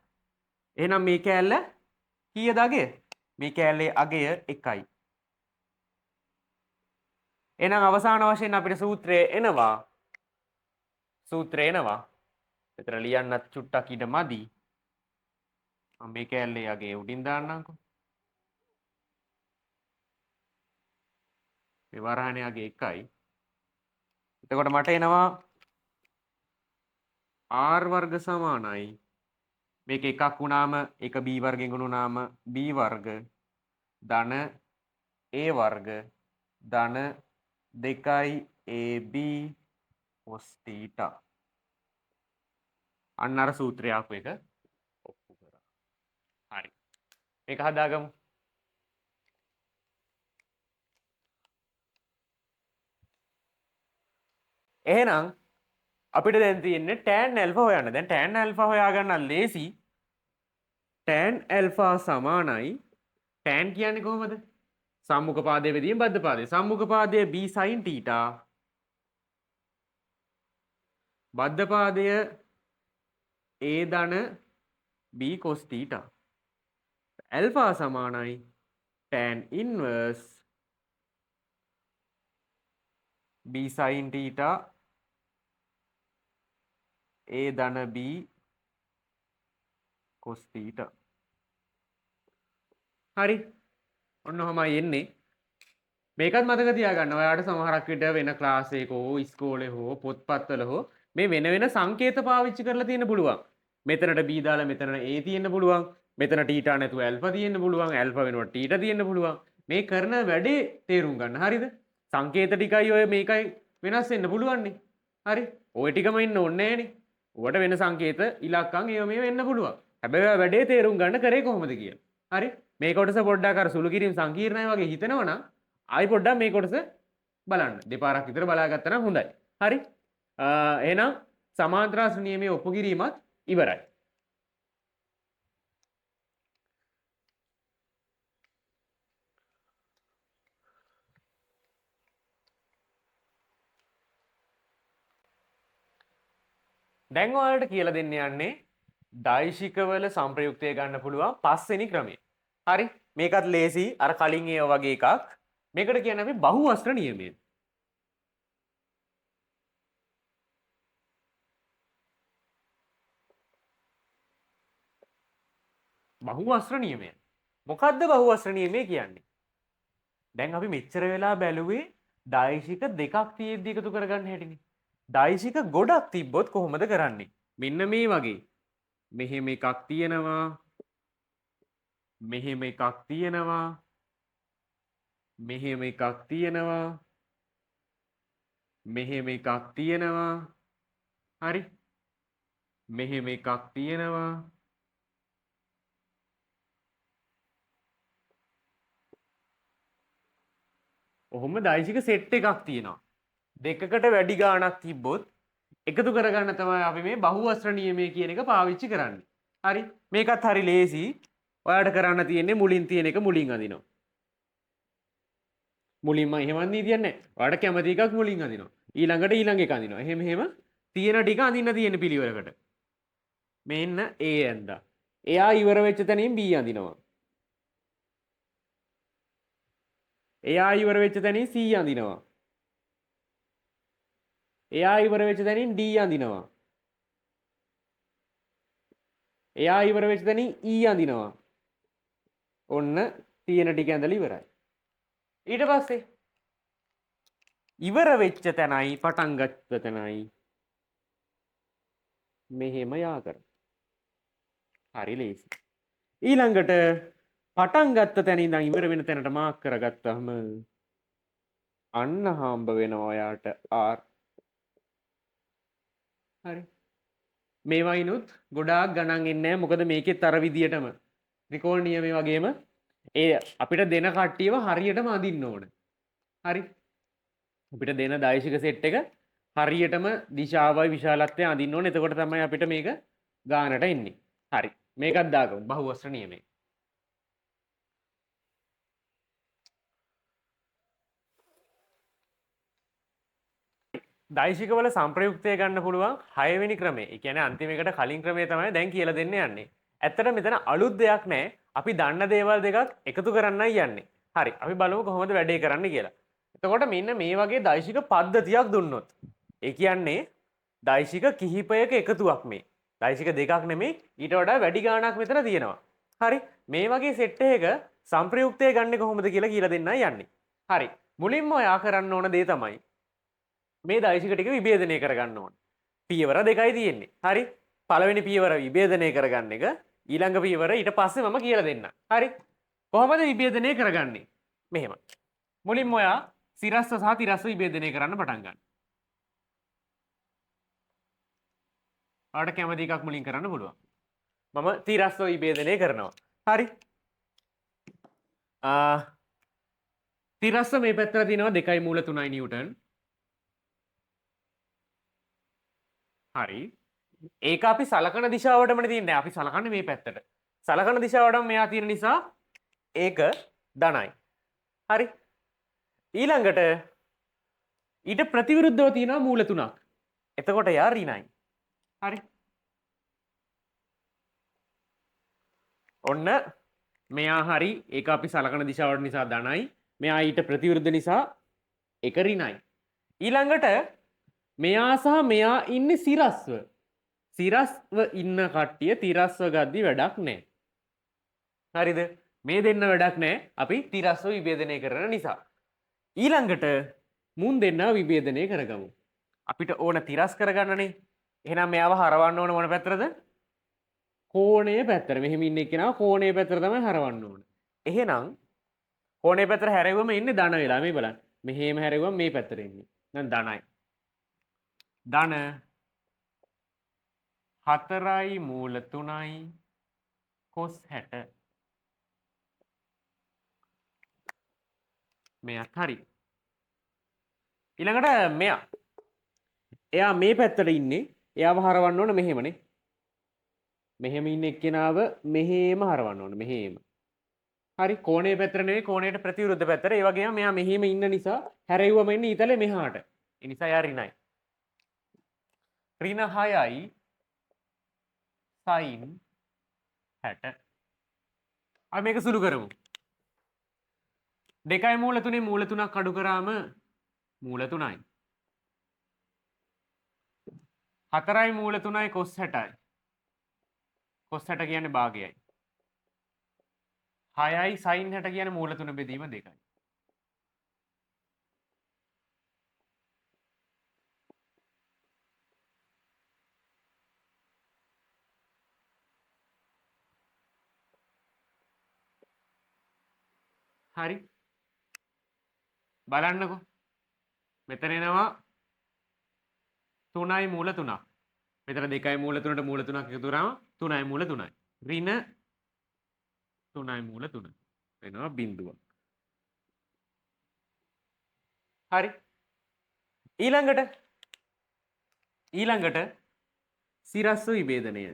එහෙනම් මේ කෑල්ල කීයද අගය? මේ කෑල්ලේ අගය 1යි. එහෙනම් අවසාන වශයෙන් අපිට සූත්‍රය එනවා. සූත්‍රය එනවා. මෙතන ලියන්නත් චුට්ටක් ඉඩ මදි. මම මේ කෑල්ලේ අගය උඩින් දාන්නම්කෝ. මේ වරහණේ අගය 1යි. එතකොට මට එනවා r වර්ග සමානයි මේක එකක් වුණාම එක b වර්ගෙන් ගුණ වුණාම b වර්ග ධන a වර්ග ධන 2 ab cos θ. අන්න අර සූත්‍රය ආපු එක ඔප්පු කරා. හරි. මේක හදාගමු. එහෙනම් අපිට දැන් තියෙන්නේ tan alpha හොයන්න. දැන් tan alpha හොයාගන්න ලේසි. tan alpha සමානයි tan කියන්නේ කොහොමද? සම්මුඛ පාදයේ බෙදීම බද්ධ පාදයේ. සම්මුඛ පාදයේ b sin θ බද්ධ පාදය a ධන b cos θ. Alpha සමානයි tan inverse b sin θ a ධන b cos θ. හරි. ඔන්න ඔහමයි එන්නේ. මේකත් මතක තියාගන්න. ඔයාලට සමහරක් විට වෙන ක්ලාස් එකක හෝ ඉස්කෝලේ හෝ පොත්පත්වල හෝ මේ වෙන වෙන සංකේත පාවිච්චි කරලා තියෙන්න පුළුවන්. මෙතනට b දාලා මෙතනට a තියෙන්න පුළුවන්. මෙතන θ නැතුව ඇල්ෆා තියෙන්න පුළුවන්. ඇල්ෆා වෙනුවට θ තියෙන්න පුළුවන්. මේ කරන වැඩේ තේරුම් ගන්න. හරිද? සංකේත ටිකයි ඔය මේකයි වෙනස් වෙන්න පුළුවන්නේ. හරි. ඔය ටිකම ඉන්න ඕනේ නෑනේ. ඔවට වෙන සංකේත ඉලක්කම් ඒව මේව එන්න පුළුවන්. හැබැයි ඔය වැඩේ තේරුම් ගන්න කරේ කොහොමද කියලා. හරි. මේ කොටස පොඩ්ඩක් අර සුළු කිරීම සංකීර්ණයි වගේ හිතනවනම් ආයි පොඩ්ඩක් මේ කොටස බලන්න. දෙපාරක් විතර බලාගත්තා නම් හොඳයි. හරි. එහෙනම් සමාන්තරාස්‍ර නියමයේ ඔප්පු කිරීමත් ඉවරයි. දැන් ඔයාලට කියලා දෙන්න යන්නේ දෛශිකවල සංප්‍රයුක්තය ගන්න පුළුවන් පස්වෙනි ක්‍රමය. හරි. මේකත් ලේසි. අර කලින් ඒ වගේ එකක්. මේකට කියන්නේ අපි බහුවස්ත්‍ර නියමය. බහුවස්ත්‍ර නියමය. මොකද්ද බහුවස්ත්‍ර නියමය කියන්නේ? දැන් අපි මෙච්චර වෙලා බැලුවේ දෛශික දෙකක් තියෙද්දි එකතු කරගන්න හැටිනේ. දෛශික ගොඩක් තිබ්බොත් කොහොමද කරන්නේ? මෙන්න මේ වගේ. මෙහෙම එකක් තියෙනවා. මෙහෙම එකක් තියෙනවා. මෙහෙම එකක් තියෙනවා. මෙහෙම එකක් තියෙනවා. හරි. මෙහෙම එකක් තියෙනවා. ඔහොම දෛශික සෙට් එකක් තියෙනවා. දෙකකට වැඩි ගාණක් තිබ්බොත් එකතු කරගන්න තමයි අපි මේ බහුවස්ත්‍ර නියමය කියන එක පාවිච්චි කරන්නේ. හරි. මේකත් හරි ලේසි. ඔයාලට කරන්න තියෙන්නේ මුලින් තියෙන එක මුලින් අඳිනවා. මුලින්ම එහෙම නීතියක් නැහැ. ඔයාලට කැමති එකක් මුලින් අඳිනවා. ඊළඟට ඊළඟ එක අඳිනවා. එහෙම එහෙම තියෙන ටික අඳින්න තියෙන පිළිවෙලකට. මෙන්න A ඇඳා. එයා ඉවර වෙච්ච තැනින් B අඳිනවා. එයා ඉවර වෙච්ච තැනින් C අඳිනවා. එයා ඉවර වෙච්ච තැනින් D අඳිනවා. එයා ඉවර වෙච්ච තැනින් E අඳිනවා. ඔන්න තියෙන ටික ඇඳලා ඉවරයි. ඊට පස්සේ ඉවර වෙච්ච තැනයි පටන් ගත්ත තැනයි මෙහෙම යා කරමු. හරි ලේසි. ඊළඟට පටන් ගත්ත තැන ඉඳන් ඉවර වෙන තැනට මාක් කරගත්තාම අන්න හම්බ වෙනවා ඔයාට R. හරි. මේවයිනුත් ගොඩාක් ගණන් එන්නේ නැහැ. මොකද මේකෙත් අර විදියටම ත්‍රිකෝණ නියමයේ වගේම ඒ අපිට දෙන කට්ටියව හරියටම අඳින්න ඕන. හරි. අපිට දෙන දෛශික සෙට් එක හරියටම දිශාවයි විශාලත්වය අඳින්න ඕන. එතකොට තමයි අපිට මේක ගානට එන්නේ. හරි. මේකත් දාගමු බහුවස්ත්‍ර නියමයේ. දෛශිකවල සංප්‍රයුක්තය ගන්න පුළුවන් 6 වෙනි ක්‍රමය. ඒ කියන්නේ අන්තිම එකට කලින් ක්‍රමය තමයි දැන් කියලා දෙන්න යන්නේ. ඇත්තට මෙතන අලුත් දෙයක් නෑ. අපි දන්න දේවල් දෙකක් එකතු කරන්නයි යන්නේ. හරි. අපි බලමු කොහොමද වැඩේ කරන්න කියලා. එතකොට මෙන්න මේ වගේ දෛශික පද්ධතියක් දුන්නොත්. ඒ කියන්නේ දෛශික කිහිපයක එකතුවක් මේ. දෛශික දෙකක් නෙමෙයි ඊට වඩා වැඩි ගාණක් මෙතන තියෙනවා. හරි. මේ වගේ සෙට් එකක සංප්‍රයුක්තය ගන්න කොහොමද කියලා කියලා දෙන්නයි යන්නේ. හරි. මුලින්ම ඔයා කරන්න ඕන දේ තමයි මේ දෛශික ටික විභේදනය කරගන්න ඕන. පියවර දෙකයි තියෙන්නේ. හරි. පළවෙනි පියවර විභේදනය කරගන්න එක. ඊළඟ පියවර ඊට පස්සේ මම කියලා දෙන්නම්. හරි. කොහොමද විභේදනය කරගන්නේ? මෙහෙම. මුලින්ම ඔයා සිරස්ස සහ තිරස්ස විභේදනය කරන්න පටන් ගන්න. ඔයාලට කැමති එකක් මුලින් කරන්න පුළුවන්. මම තිරස්ව විභේදනය කරනවා. හරි. තිරස්ස මේ පැත්තට තියෙනවා 2.3 නිව්ටන්. හරි. ඒක අපි සලකන දිශාවටමනේ තියෙන්නේ. අපි සලකන්නේ මේ පැත්තට. සලකන දිශාවටම මෙයා තියෙන නිසා ඒක ධනයි. හරි. ඊළඟට ඊට ප්‍රතිවිරුද්ධව තියෙනවා මූල තුනක්. එතකොට යා ඍණයි. හරි. ඔන්න මෙයා හරි. ඒක අපි සලකන දිශාවට නිසා ධනයි. මෙයා ඊට ප්‍රතිවිරුද්ධ නිසා ඒක ඍණයි. ඊළඟට මෙයා සහ මෙයා ඉන්නේ සිරස්ව. සිරස්ව ඉන්න කට්ටිය තිරස්ව ගද්දි වැඩක් නෑ. හරිද? මේ දෙන්න වැඩක් නෑ. අපි තිරස්ව විභේදනය කරන නිසා. ඊළඟට මුන් දෙන්නව විභේදනය කරගමු. අපිට ඕන තිරස් කරගන්නනේ. එහෙනම් මෙයාව හරවන්න ඕන මොන පැත්තටද? කෝණය පැත්තට. මෙහෙම ඉන්න එක්කෙනාව කෝණය පැත්තට තමයි හරවන්න ඕන. එහෙනම් කෝණය පැත්තට හැරෙව්වම ඉන්නේ ධන වෙලා. මේ බලන්න. මෙහෙම හැරෙව්වම මේ පැත්තට එන්නේ. දැන් ධනයි. ධන 4.3 cos 60. මෙයත් හරි. ඊළඟට මෙයා. එයා මේ පැත්තට ඉන්නේ. එයාව හරවන්න ඕන මෙහෙමනේ. මෙහෙම ඉන්න එක්කෙනාව මෙහෙම හරවන්න ඕන මෙහෙම. හරි, කෝණයේ පැත්තට නෙවෙයි කෝණයට ප්‍රතිවිරුද්ධ පැත්තට. ඒ වගේම මෙයා මෙහෙම ඉන්න නිසා හැරෙව්වම එන්නේ ඊතලේ මෙහාට. ඒ නිසා එයා ඍණයි. ඍණ 6යි sin 60. අපි මේක සුළු කරමු. 2 මූල 3 මූල 3ක් අඩු කරාම මූල 3යි. 4 මූල 3යි cos 60යි. cos 60 කියන්නේ භාගයයි. 6යි sin 60 කියන්නේ මූල 3 බෙදීම 2යි. හරි, බලන්නකෝ. මෙතන එනවා 3යි මූල 3ක්. මෙතන 2යි මූල 3ට මූල 3ක් එකතු කරාම 3යි මූල 3යි. ඍණ 3යි මූල 3 වෙනවා බිඳුවක්. හරි. ඊළඟට සිරස්ව විභේදනය.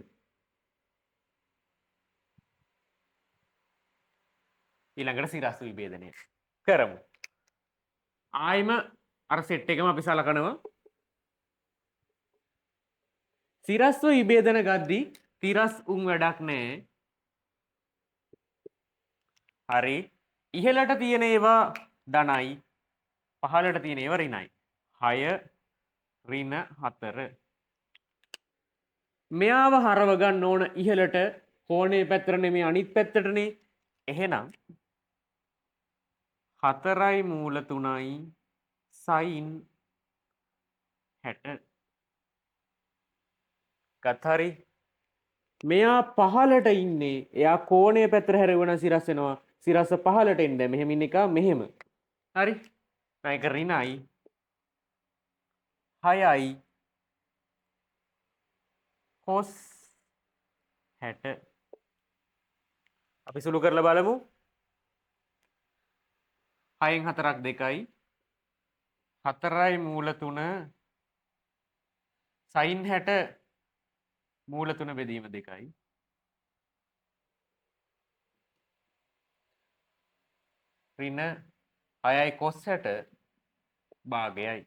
ඊළඟට සිරස්ව විභේදනය කරමු. ආයිම අර සෙට් එකම අපි සලකනවා. සිරස්ව විභේදන ගද්දි තිරස් උන් වැඩක් නෑ. හරි, ඉහළට තියෙන ඒවා ධනයි, පහළට තියෙන ඒවා ඍණයි. 6 ඍණ 4. මෙයාව හරව ගන්න ඕන ඉහළට, කෝණේ පැත්තට නෙමෙයි අනිත් පැත්තටනේ. එහෙනම් 4යි මූල 3යි sin 60. ගත් හරි. මෙයා පහළට ඉන්නේ. එයා කෝණය පැත්තට හැරෙවන සිරස් වෙනවා. සිරස පහළට එන්න. මෙහෙම ඉන්න එක මෙහෙම. හරි. ඒක ඍණයි 6යි cos 60. අපි සුළු කරලා බලමු. 6න් 4ක් 2යි. 4යි මූල 3 sin 60 මූල 3 බෙදීම 2යි. ඍණ 6යි cos 60 භාගයයි.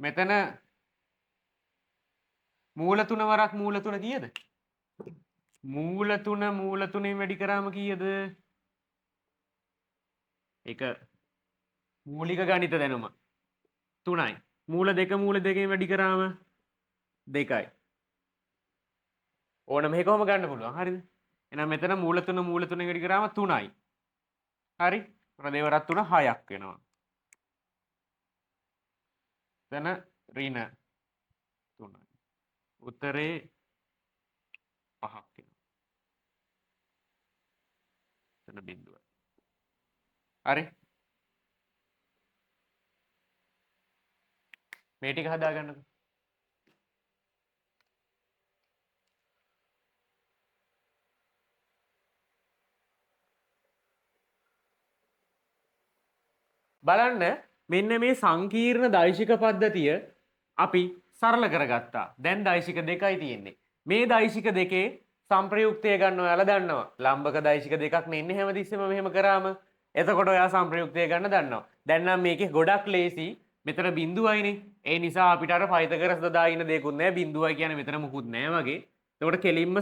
මෙතන මූල 3 වරක් මූල 3 කීයද? මූල 3 මූල 3ෙන් වැඩි කරාම කීයද? ඒක මූලික ගණිත දැනුම. 3යි. මූල 2 මූල 2ෙන් වැඩි කරාම 2යි. ඕනම එක කොහොම ගන්න පුළුවන්. හරිද? එහෙනම් මෙතන මූල 3 මූල 3ෙන් වැඩි කරාම 3යි. හරි. දෙවරක් 3 6ක් වෙනවා. එතන ඍණ 3යි. උත්තරේ 5ක් වෙනවා. එතන බිඳුවයි. හරි. මේ ටික හදාගන්නකෝ. බලන්න මෙන්න මේ සංකීර්ණ දෛශික පද්ධතිය අපි සරල කරගත්තා. දැන් දෛශික දෙකයි තියෙන්නේ. මේ දෛශික දෙකේ සංප්‍රයුක්තය ගන්න ඔයාලා දන්නවා. ලම්බක දෛශික දෙකක් නේ ඉන්නේ හැමතිස්සෙම මෙහෙම කරාම. එතකොට ඔයා සංප්‍රයුක්තය ගන්න දන්නවා. දැන් නම් මේකේ ගොඩක් ලේසි. මෙතන බිඳුවයිනේ. ඒ නිසා අපිට අර පයිතගරස් දදා ඉන්න දෙයක්වත් නෑ. බිඳුවයි කියන්නේ මෙතන මුකුත් නෑ වගේ. එතකොට කෙලින්ම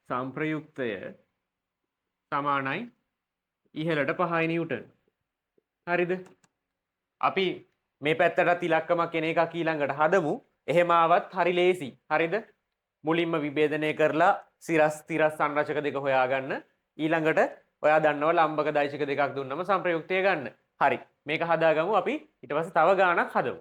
සංප්‍රයුක්තය සමානයි ඉහළට 5 නිව්ටන්. හරිද? අපි මේ පැත්තටත් ඉලක්කමක් එන එකක් ඊළඟට හදමු. එහෙම ආවත් හරි ලේසි. හරිද? මුලින්ම විභේදනය කරලා සිරස් තිරස් සංරචක දෙක හොයාගන්න. ඊළඟට ඔයා දන්නවා ලම්බක දෛශික දෙකක් දුන්නම සංප්‍රයුක්තය ගන්න. හරි. මේක හදාගමු අපි. ඊට පස්සේ තව ගාණක් හදමු.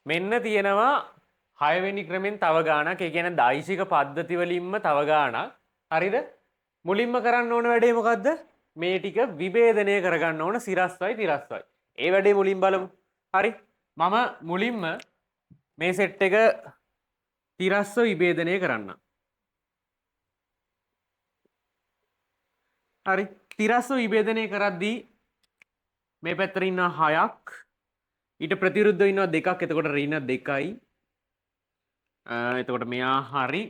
මෙන්න තියෙනවා 6 වෙනි ක්‍රමෙන් තව ගාණක්. ඒ කියන්නේ දෛශික පද්ධති වලින්ම තව ගාණක්. හරිද? මුලින්ම කරන්න ඕන වැඩේ මොකද්ද? මේ ටික විභේදනය කරගන්න ඕන සිරස්වයි තිරස්වයි. ඒ වැඩේ මුලින් බලමු. හරි. මම මුලින්ම මේ සෙට් එක තිරස්ව විභේදනය කරන්න. හරි. තිරස්ව විභේදනය කරද්දී මේ පැත්තට ඉන්නවා 6ක්. ඊට ප්‍රතිවිරුද්ධව ඉන්නවා 2ක්. එතකොට ඍණ 2යි. එතකොට මෙයා හරි.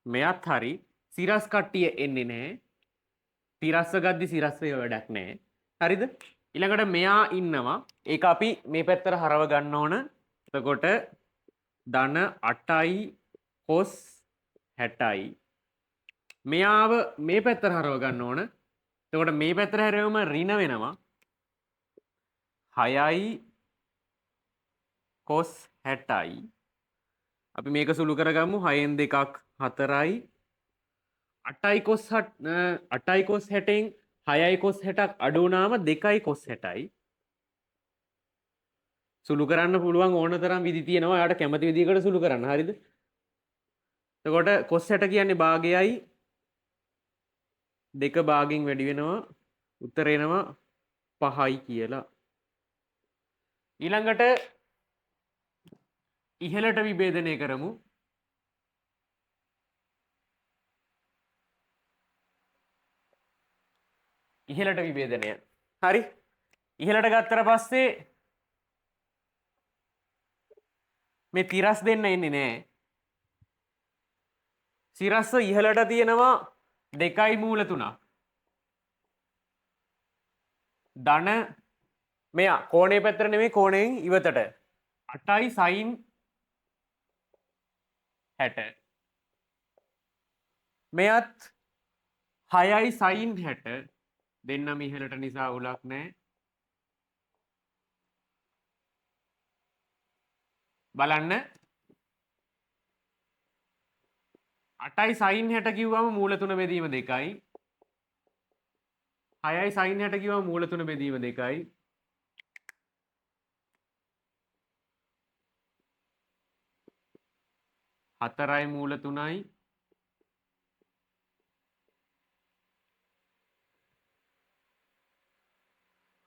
මෙයත් හරි. සිරස් කට්ටිය එන්නේ නැහැ. තිරස්ව ගද්දි සිරස් වේව වැඩක් නැහැ. හරිද? ඊළඟට මෙයා ඉන්නවා. ඒක අපි මේ පැත්තට හරව ගන්න ඕන. එතකොට ධන 8යි cos 60යි. මෙයාව මේ පැත්තට හරව ගන්න ඕන. එතකොට මේ පැත්තට හැරෙවම ඍණ වෙනවා. 6යි cos 60යි. අපි මේක සුළු කරගමු. 6න් 2ක් 4යි. 8යි cos 8යි cos 60න් 6යි cos 60ක් අඩු වුණාම 2යි cos 60යි. සුළු කරන්න පුළුවන් ඕන තරම් විදි තියෙනවා. ඔයාට කැමති විදිහකට සුළු කරන්න. හරිද? එතකොට cos 60 කියන්නේ භාගයයි 2 භාගෙන් වැඩි වෙනවා. උත්තර එනවා 5යි කියලා. ඊළඟට ඉහළට විභේදනය කරමු. ඉහළට විභේදනය. හරි. ඉහළට ගත්තට පස්සේ මේ තිරස් දෙන්න එන්නේ නෑ. සිරස්ස ඉහළට තියෙනවා 2යි මූල 3ක්. ධන මෙයා කෝණේ පැත්තට නෙමෙයි කෝණයෙන් ඉවතට 8යි sin 60. මෙයත් 6යි sin 60. දෙන්නම ඉහළට නිසා උලක් නෑ. බලන්න 8යි sin 60 කිව්වම මූල 3 බෙදීම 2යි. 6යි sin 60 කිව්වම මූල 3 බෙදීම 2යි. 4යි මූල 3යි.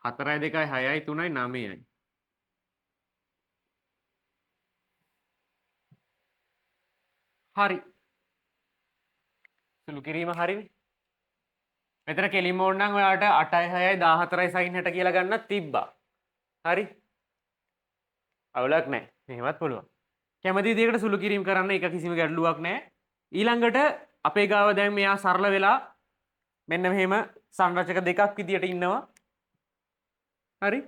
4යි 2යි 6යි 3යි 9යි. හරි. සුළු කිරීම හරිනේ. මෙතන කෙලින්ම ඕන නම් ඔයාලට 8යි 6යි 14යි sin 60 කියලා ගන්නත් තිබ්බා. හරි. අවුලක් නැහැ. එහෙමත් පුළුවන්. කැමති විදිහකට සුළු කිරීම කරන්න ඒක කිසිම ගැටලුවක් නැහැ. ඊළඟට අපේ ගාව දැන් මෙයා සරල වෙලා මෙන්න මෙහෙම සංරචක දෙකක් විදියට ඉන්නවා. හරි.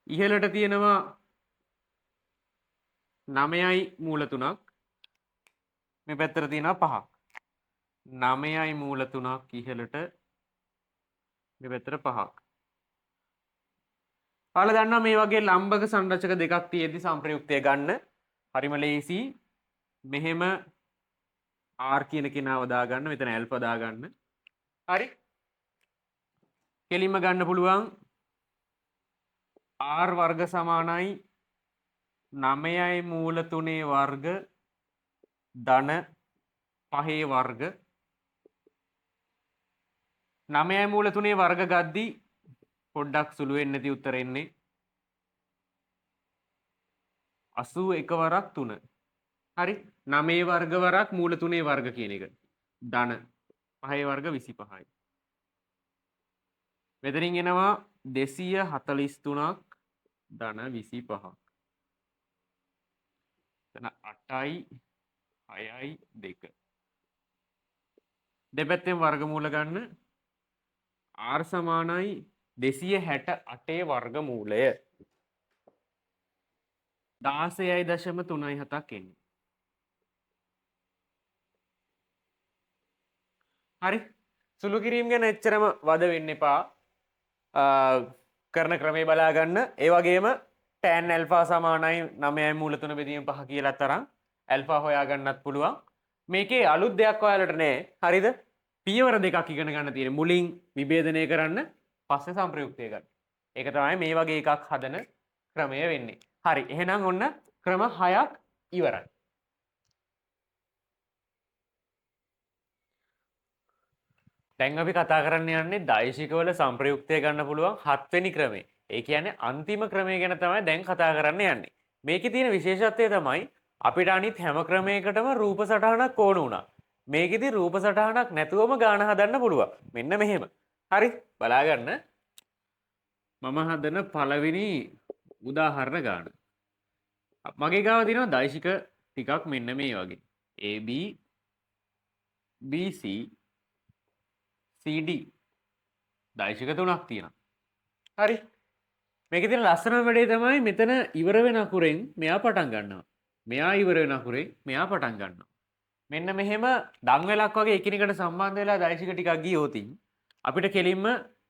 ඉහළට තියෙනවා 9යි මූල 3ක්. මේ පැත්තට තියෙනවා 5ක්. 9යි මූල 3ක් ඉහළට මේ පැත්තට 5ක්. ඔයාලා දන්නවා මේ වගේ ලම්බක සංරචක දෙකක් තියෙද්දි සංප්‍රයුක්තය ගන්න හරිම ලේසි. මෙහෙම R කියන කෙනාව දාගන්න, මෙතන ඇල්ෆා දාගන්න. හරි. කෙලින්ම ගන්න පුළුවන් R වර්ග සමානයි 9යි මූල 3 වර්ග ධන 5 වර්ග. 9යි මූල 3 වර්ග ගද්දි පොඩ්ඩක් සුළු වෙන්නේ නැති උත්තර එන්නේ 81 වරක් 3. හරි. 9 වර්ග වරක් මූල 3 වර්ග කියන එක ධන 5 වර්ග 25යි. මෙතනින් එනවා 243ක් ධන 25ක්. එතන 8යි 6යි 2. දෙපැත්තෙන් වර්ගමූල ගන්න. R සමානයි 268 වර්ගමූලය. 16.37ක් එන්නේ. හරි. සුළු කිරීම ගැන එච්චරම වද වෙන්න එපා. කරන ක්‍රමේ බලා ගන්න. ඒ වගේම tan alpha සමානයි 9යි මූල 3 බෙදීම 5 කියලා තරම් ඇල්ෆා හොයා ගන්නත් පුළුවන්. මේකේ අලුත් දෙයක් ඔයාලට නෑ. හරිද? පියවර දෙකක් ඉගෙන ගන්න තියෙන්නේ. මුලින් විභේදනය කරන්න, පස්සේ සංප්‍රයුක්තය ගන්න. ඒක තමයි මේ වගේ එකක් හදන ක්‍රමය වෙන්නේ. හරි. එහෙනම් ඔන්න ක්‍රම 6ක් ඉවරයි. දැන් අපි කතා කරන්න යන්නේ දෛශිකවල සංප්‍රයුක්තය ගන්න පුළුවන් 7 වෙනි ක්‍රමේ. ඒ කියන්නේ අන්තිම ක්‍රමය ගැන තමයි දැන් කතා කරන්න යන්නේ. මේකේ තියෙන විශේෂත්වය තමයි අපිට අනිත් හැම ක්‍රමයකටම රූප සටහනක් ඕන වුණා. මේකෙදි රූප සටහනක් නැතුවම ගාන හදන්න පුළුවන්. මෙන්න මෙහෙම. හරි බලාගන්න. මම හදන පළවෙනි උදාහරණ ගාන. මගේ ගාව තියෙනවා දෛශික ටිකක් මෙන්න මේ වගේ. AB BC CD දෛශික තුනක් තියෙනවා. හරි. මේකේ තියෙන ලස්සනම වැඩේ තමයි මෙතන ඉවර වෙන අකුරෙන් මෙයා පටන් ගන්නවා. මෙයා ඉවර වෙන අකුරෙන් මෙයා පටන් ගන්නවා. මෙන්න මෙහෙම දන්වැලක් වගේ එකිනෙකට සම්බන්ධ වෙලා දෛශික ටිකක් ගියොත් අපිට කෙලින්ම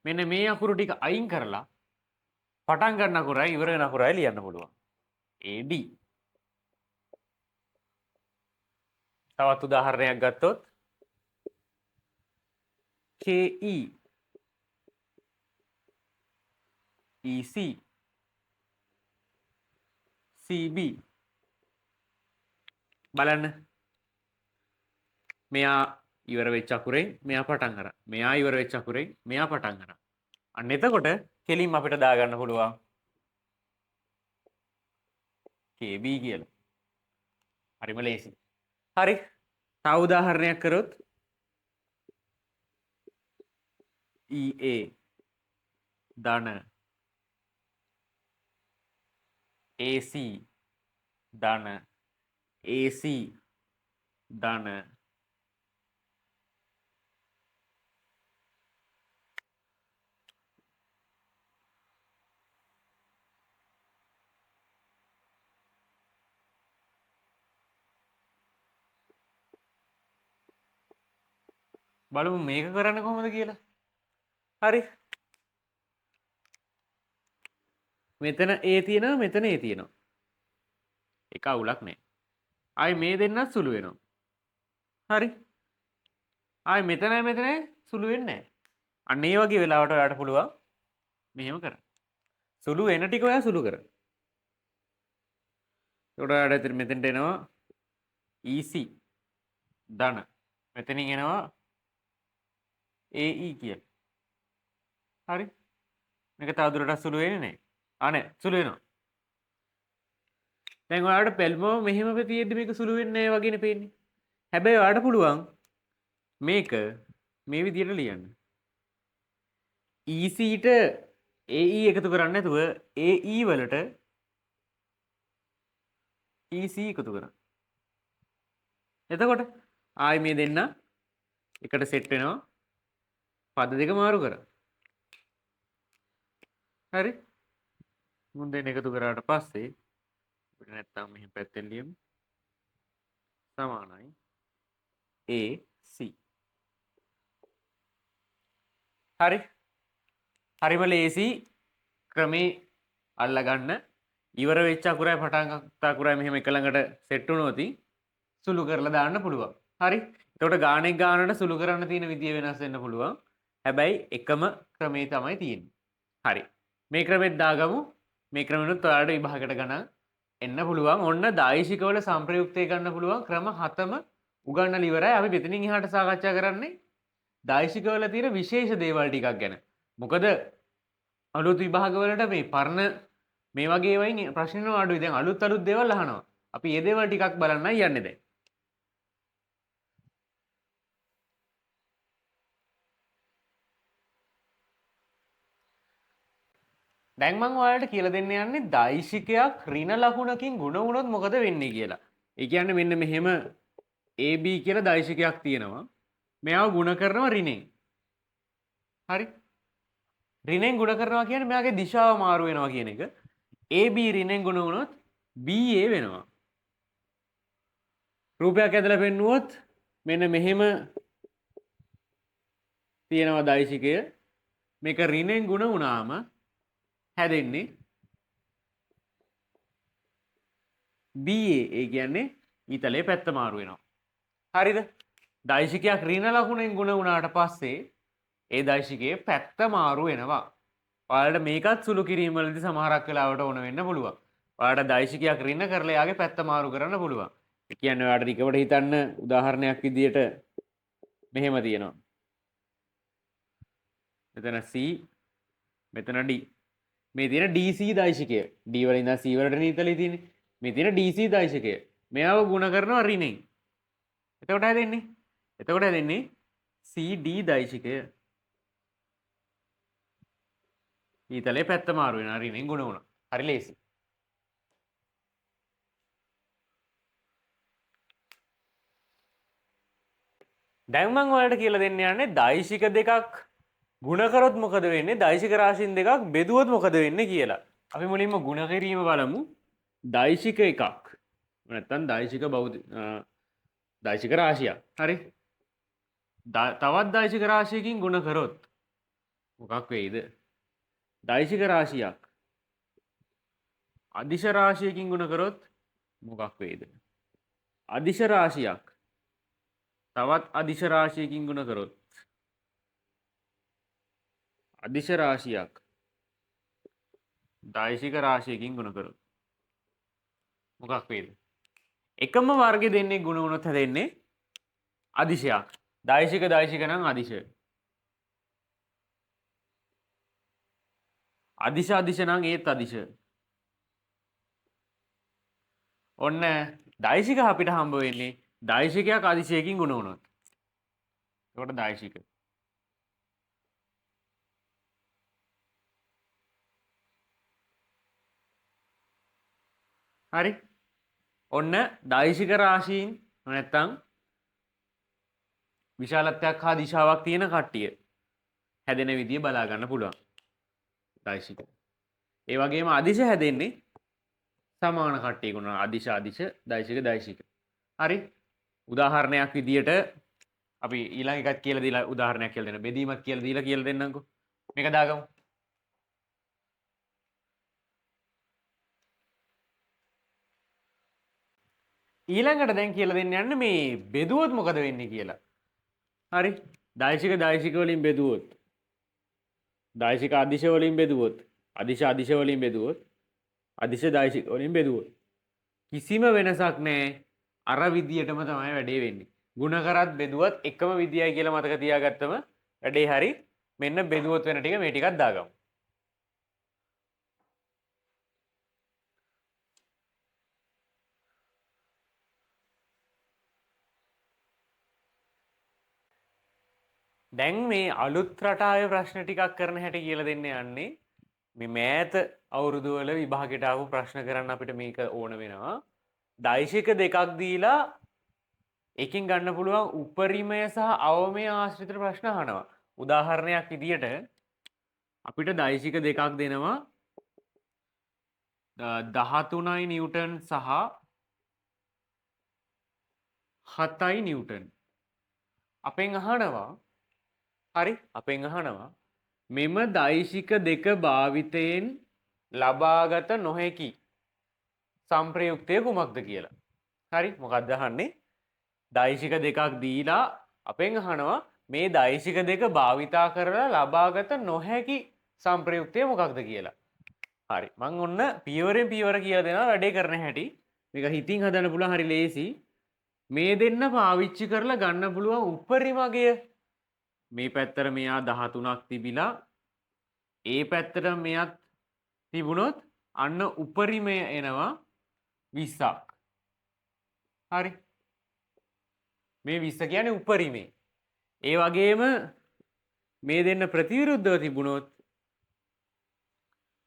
මෙන්න මේ අකුරු ටික අයින් කරලා පටන් ගන්න අකුරයි ඉවර වෙන අකුරයි ලියන්න පුළුවන්. AD. තවත් උදාහරණයක් ගත්තොත් KE EC CB බලන්න. මෙයා ඉවර වෙච්ච අකුරෙන් මෙයා පටන් අරන්. මෙයා ඉවර වෙච්ච අකුරෙන් මෙයා පටන් අරන්. අන්න එතකොට කෙලින්ම අපිට දාගන්න පුළුවන් KB කියලා. හරිම ලේසි. හරි. තව උදාහරණයක් කරොත් EA ධන AC ධන AC ධන බලමු මේක කරන්න කොහොමද කියලා. හරි. මෙතන A තියෙනවා මෙතන A තියෙනවා. එක අවුලක් නෑ. ආයි මේ දෙන්නත් සුළු වෙනවා. හරි. ආයි මෙතනයි මෙතනයි සුළු වෙන්නේ නෑ. අන්න ඒ වගේ වෙලාවට ඔයාලට පුළුවන් මෙහෙම කරන්න. සුළු වෙන ටික ඔයා සුළු කරන්න. එතකොට ඔයාලට මෙතෙන්ට එනවා EC ධන. මෙතනින් එනවා AE කියලා. හරි. මේක තවදුරටත් සුළු වෙන්නේ නෑ. ආ නෑ සුළු වෙනවා. දැන් ඔයාලට බැලුවම මෙහෙම තියෙද්දි මේක සුළු වෙන්නේ නෑ වගේනේ පේන්නේ. හැබැයි ඔයාලට පුළුවන් මේක මේ විදියට ලියන්න. EC ට AE එකතු කරන්නේ නැතුව AE වලට EC එකතු කරන්න. එතකොට ආයි මේ දෙන්න එකට සෙට් වෙනවා. පද දෙක මාරු කරා. හරි. මුන් දෙන්න එකතු කරාට පස්සේ අපිට නැත්තම් මෙහෙම පැත්තෙන් ලියමු. සමානයි AC. හරි. හරිම ලේසි ක්‍රමේ අල්ලගන්න. ඉවර වෙච්ච අකුරයි පටන් ගත්ත අකුරයි මෙහෙම එක ළඟට සෙට් වුණොත් සුළු කරලා දාන්න පුළුවන්. හරි. එතකොට ගානෙක් ගානට සුළු කරන්න තියෙන විදිය වෙනස් වෙන්න පුළුවන්. හැබැයි එකම ක්‍රමේ තමයි තියෙන්නේ. හරි. මේ ක්‍රමෙත් දාගමු. මේ ක්‍රමෙනුත් ඔයාලට විභාගයට ගණන් එන්න පුළුවන්. ඔන්න දායිශිකවල සංප්‍රයුක්තය ගන්න පුළුවන් ක්‍රම හතම උගන්වලා ඉවරයි. අපි මෙතනින් එහාට සාකච්ඡා කරන්නේ දායිශිකවල තියෙන විශේෂ දේවල් ටිකක් ගැන. මොකද අලුත් විභාගවලට මේ පරණ මේ වගේ ඒවායින් ප්‍රශ්න එනවා අඩුයි. දැන් අලුත් අලුත් දේවල් අහනවා. අපි මේ දේවල් ටිකක් බලන්නයි යන්නේ දැන්. දැන් මං ඔයාලට කියලා දෙන්න යන්නේ දෛශිකයක් ඍණ ලකුණකින් ගුණ වුණොත් මොකද වෙන්නේ කියලා. ඒ කියන්නේ මෙන්න මෙහෙම AB කියලා දෛශිකයක් තියෙනවා. මෙයාව ගුණ කරනවා ඍණෙන්. හරි. ඍණෙන් ගුණ කරනවා කියන්නේ මෙයාගේ දිශාව මාරු වෙනවා කියන එක. AB ඍණෙන් ගුණ වුණොත් BA වෙනවා. රූපයක් ඇදලා පෙන්නුවොත් මෙන්න මෙහෙම තියෙනවා දෛශිකය. මේක ඍණෙන් ගුණ වුණාම හැදෙන්නේ BA. ඒ කියන්නේ ඊතලයේ පැත්ත මාරු වෙනවා. හරිද? දෛශිකයක් ඍණ ලකුණෙන් ගුණ වුණාට පස්සේ ඒ දෛශිකයේ පැත්ත මාරු වෙනවා. ඔයාලට මේකත් සුළු කිරීම වලදී සමහරක් වෙලාවට ඕන වෙන්න පුළුවන්. ඔයාලට දෛශිකයක් ඍණ කරලා එයාගේ පැත්ත මාරු කරන්න පුළුවන්. ඒ කියන්නේ ඔයාලට ටිකවට හිතන්න උදාහරණයක් විදියට මෙහෙම තියෙනවා. මෙතන C මෙතන D. මේ තියෙන DC දෛශිකය. D වලින් ඉඳන් C වලට ඊතලේ තියෙන්නේ. මේ තියෙන DC දෛශිකය. මෙයාව ගුණ කරනවා ඍණෙන්. එතකොට හැදෙන්නේ? එතකොට හැදෙන්නේ CD දෛශිකය. ඊතලේ පැත්ත මාරු වෙනවා ඍණෙන් ගුණ වුණා. හරි ලේසි. දැන් මං ඔයාලට කියලා දෙන්න යන්නේ දෛශික දෙකක් ගුණ කරොත් මොකද වෙන්නේ, දෛශික රාශීන් දෙකක් බෙදුවොත් මොකද වෙන්නේ කියලා. අපි මුලින්ම ගුණ කිරීම බලමු. දෛශික එකක් නැත්තම් දෛශික දෛශික රාශියක්. හරි. තවත් දෛශික රාශියකින් ගුණ කරොත් මොකක් වෙයිද? දෛශික රාශියක් අදිශ රාශියකින් ගුණ කරොත් මොකක් වෙයිද? අදිශ රාශියක් තවත් අදිශ රාශියකින් ගුණ කරොත්, අදිශ රාශියක් දෛශික රාශියකින් ගුණ කරොත් මොකක් වේද? එකම වර්ගෙ දෙන්නේ ගුණ වුණොත් හැදෙන්නේ අදිශයක්. දෛශික දෛශික නම් අදිශ. අදිශ අදිශ නම් ඒත් අදිශ. ඔන්න දෛශික අපිට හම්බ වෙන්නේ දෛශිකයක් අදිශයකින් ගුණ වුණොත්. එතකොට දෛශික. හරි. ඔන්න දෛශික රාශීන් නැත්තම් විශාලත්වයක් හා දිශාවක් තියෙන කට්ටිය හැදෙන විදිය බලා ගන්න පුළුවන්. දෛශික. ඒ වගේම අදිශ හැදෙන්නේ සමාන කට්ටිය ගුණ අදිශ අදිශ දෛශික දෛශික. හරි. උදාහරණයක් විදියට අපි ඊළඟ එකත් කියලා දීලා උදාහරණයක් කියලා දෙන්න. බෙදීමත් කියලා දීලා කියලා දෙන්නම්කෝ. මේක දාගමු. ඊළඟට දැන් කියලා දෙන්න යන්නේ මේ බෙදුවොත් මොකද වෙන්නේ කියලා. හරි. දෛශික දෛශික වලින් බෙදුවොත්, දෛශික අදිශ වලින් බෙදුවොත්, අදිශ අදිශ වලින් බෙදුවොත්, අදිශ දෛශික වලින් බෙදුවොත් කිසිම වෙනසක් නැහැ. අර විදියටම තමයි වැඩේ වෙන්නේ. ගුණ කරත් බෙදුවත් එකම විදියයි කියලා මතක තියාගත්තම වැඩේ හරි. මෙන්න බෙදුවොත් වෙන ටික මේ ටිකක් දාගමු. දැන් මේ අලුත් රටාවේ ප්‍රශ්න ටිකක් කරන හැටි කියලා දෙන්න යන්නේ. මේ මෑත අවුරුදු වල විභාගයට ආපු ප්‍රශ්න කරන්න අපිට මේක ඕන වෙනවා. දෛශික දෙකක් දීලා එකෙන් ගන්න පුළුවන් උපරිමය සහ අවමය ආශ්‍රිත ප්‍රශ්න අහනවා. උදාහරණයක් විදියට අපිට දෛශික දෙකක් දෙනවා. 13 නිව්ටන් සහ 7 නිව්ටන්. අපෙන් අහනවා, හරි, අපෙන් අහනවා මෙම දෛශික දෙක භාවිතයෙන් ලබාගත නොහැකි සංප්‍රයුක්තය කුමක්ද කියලා. හරි, මොකක්ද අහන්නේ? දෛශික දෙකක් දීලා අපෙන් අහනවා මේ දෛශික දෙක භාවිතා කරලා ලබාගත නොහැකි සංප්‍රයුක්තය මොකක්ද කියලා. හරි, මං ඔන්න පියවරෙන් පියවර කියලා දෙනවා වැඩේ කරන හැටි. මේක හිතින් හදන්න පුළුවන්, හරි ලේසි. මේ දෙන්න පාවිච්චි කරලා ගන්න පුළුවන් උපරිම අගය. මේ පැත්තට මෙයා 13ක් තිබිලා ඒ පැත්තට මෙයත් තිබුණොත් අන්න උපරිමය එනවා 20ක්. හරි. මේ 20 කියන්නේ උපරිමය. ඒ වගේම මේ දෙන්න ප්‍රතිවිරුද්ධව තිබුණොත්,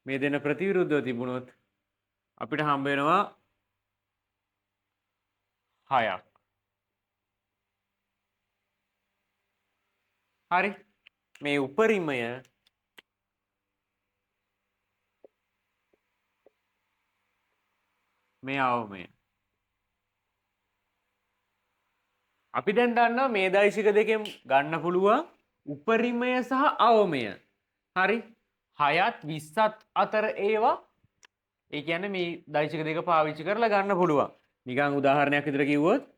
මේ දෙන්න ප්‍රතිවිරුද්ධව තිබුණොත් අපිට හම්බ වෙනවා 6ක්. හරි. මේ උපරිමය මේ අවමය. අපි දැන් දන්නවා මේ දෛශික දෙකෙන් ගන්න පුළුවන් උපරිමය සහ අවමය. හරි. 6ත් 20ත් අතර ඒවා, ඒ කියන්නේ මේ දෛශික දෙක පාවිච්චි කරලා ගන්න පුළුවන්. නිකන් උදාහරණයක් විතර කිව්වොත්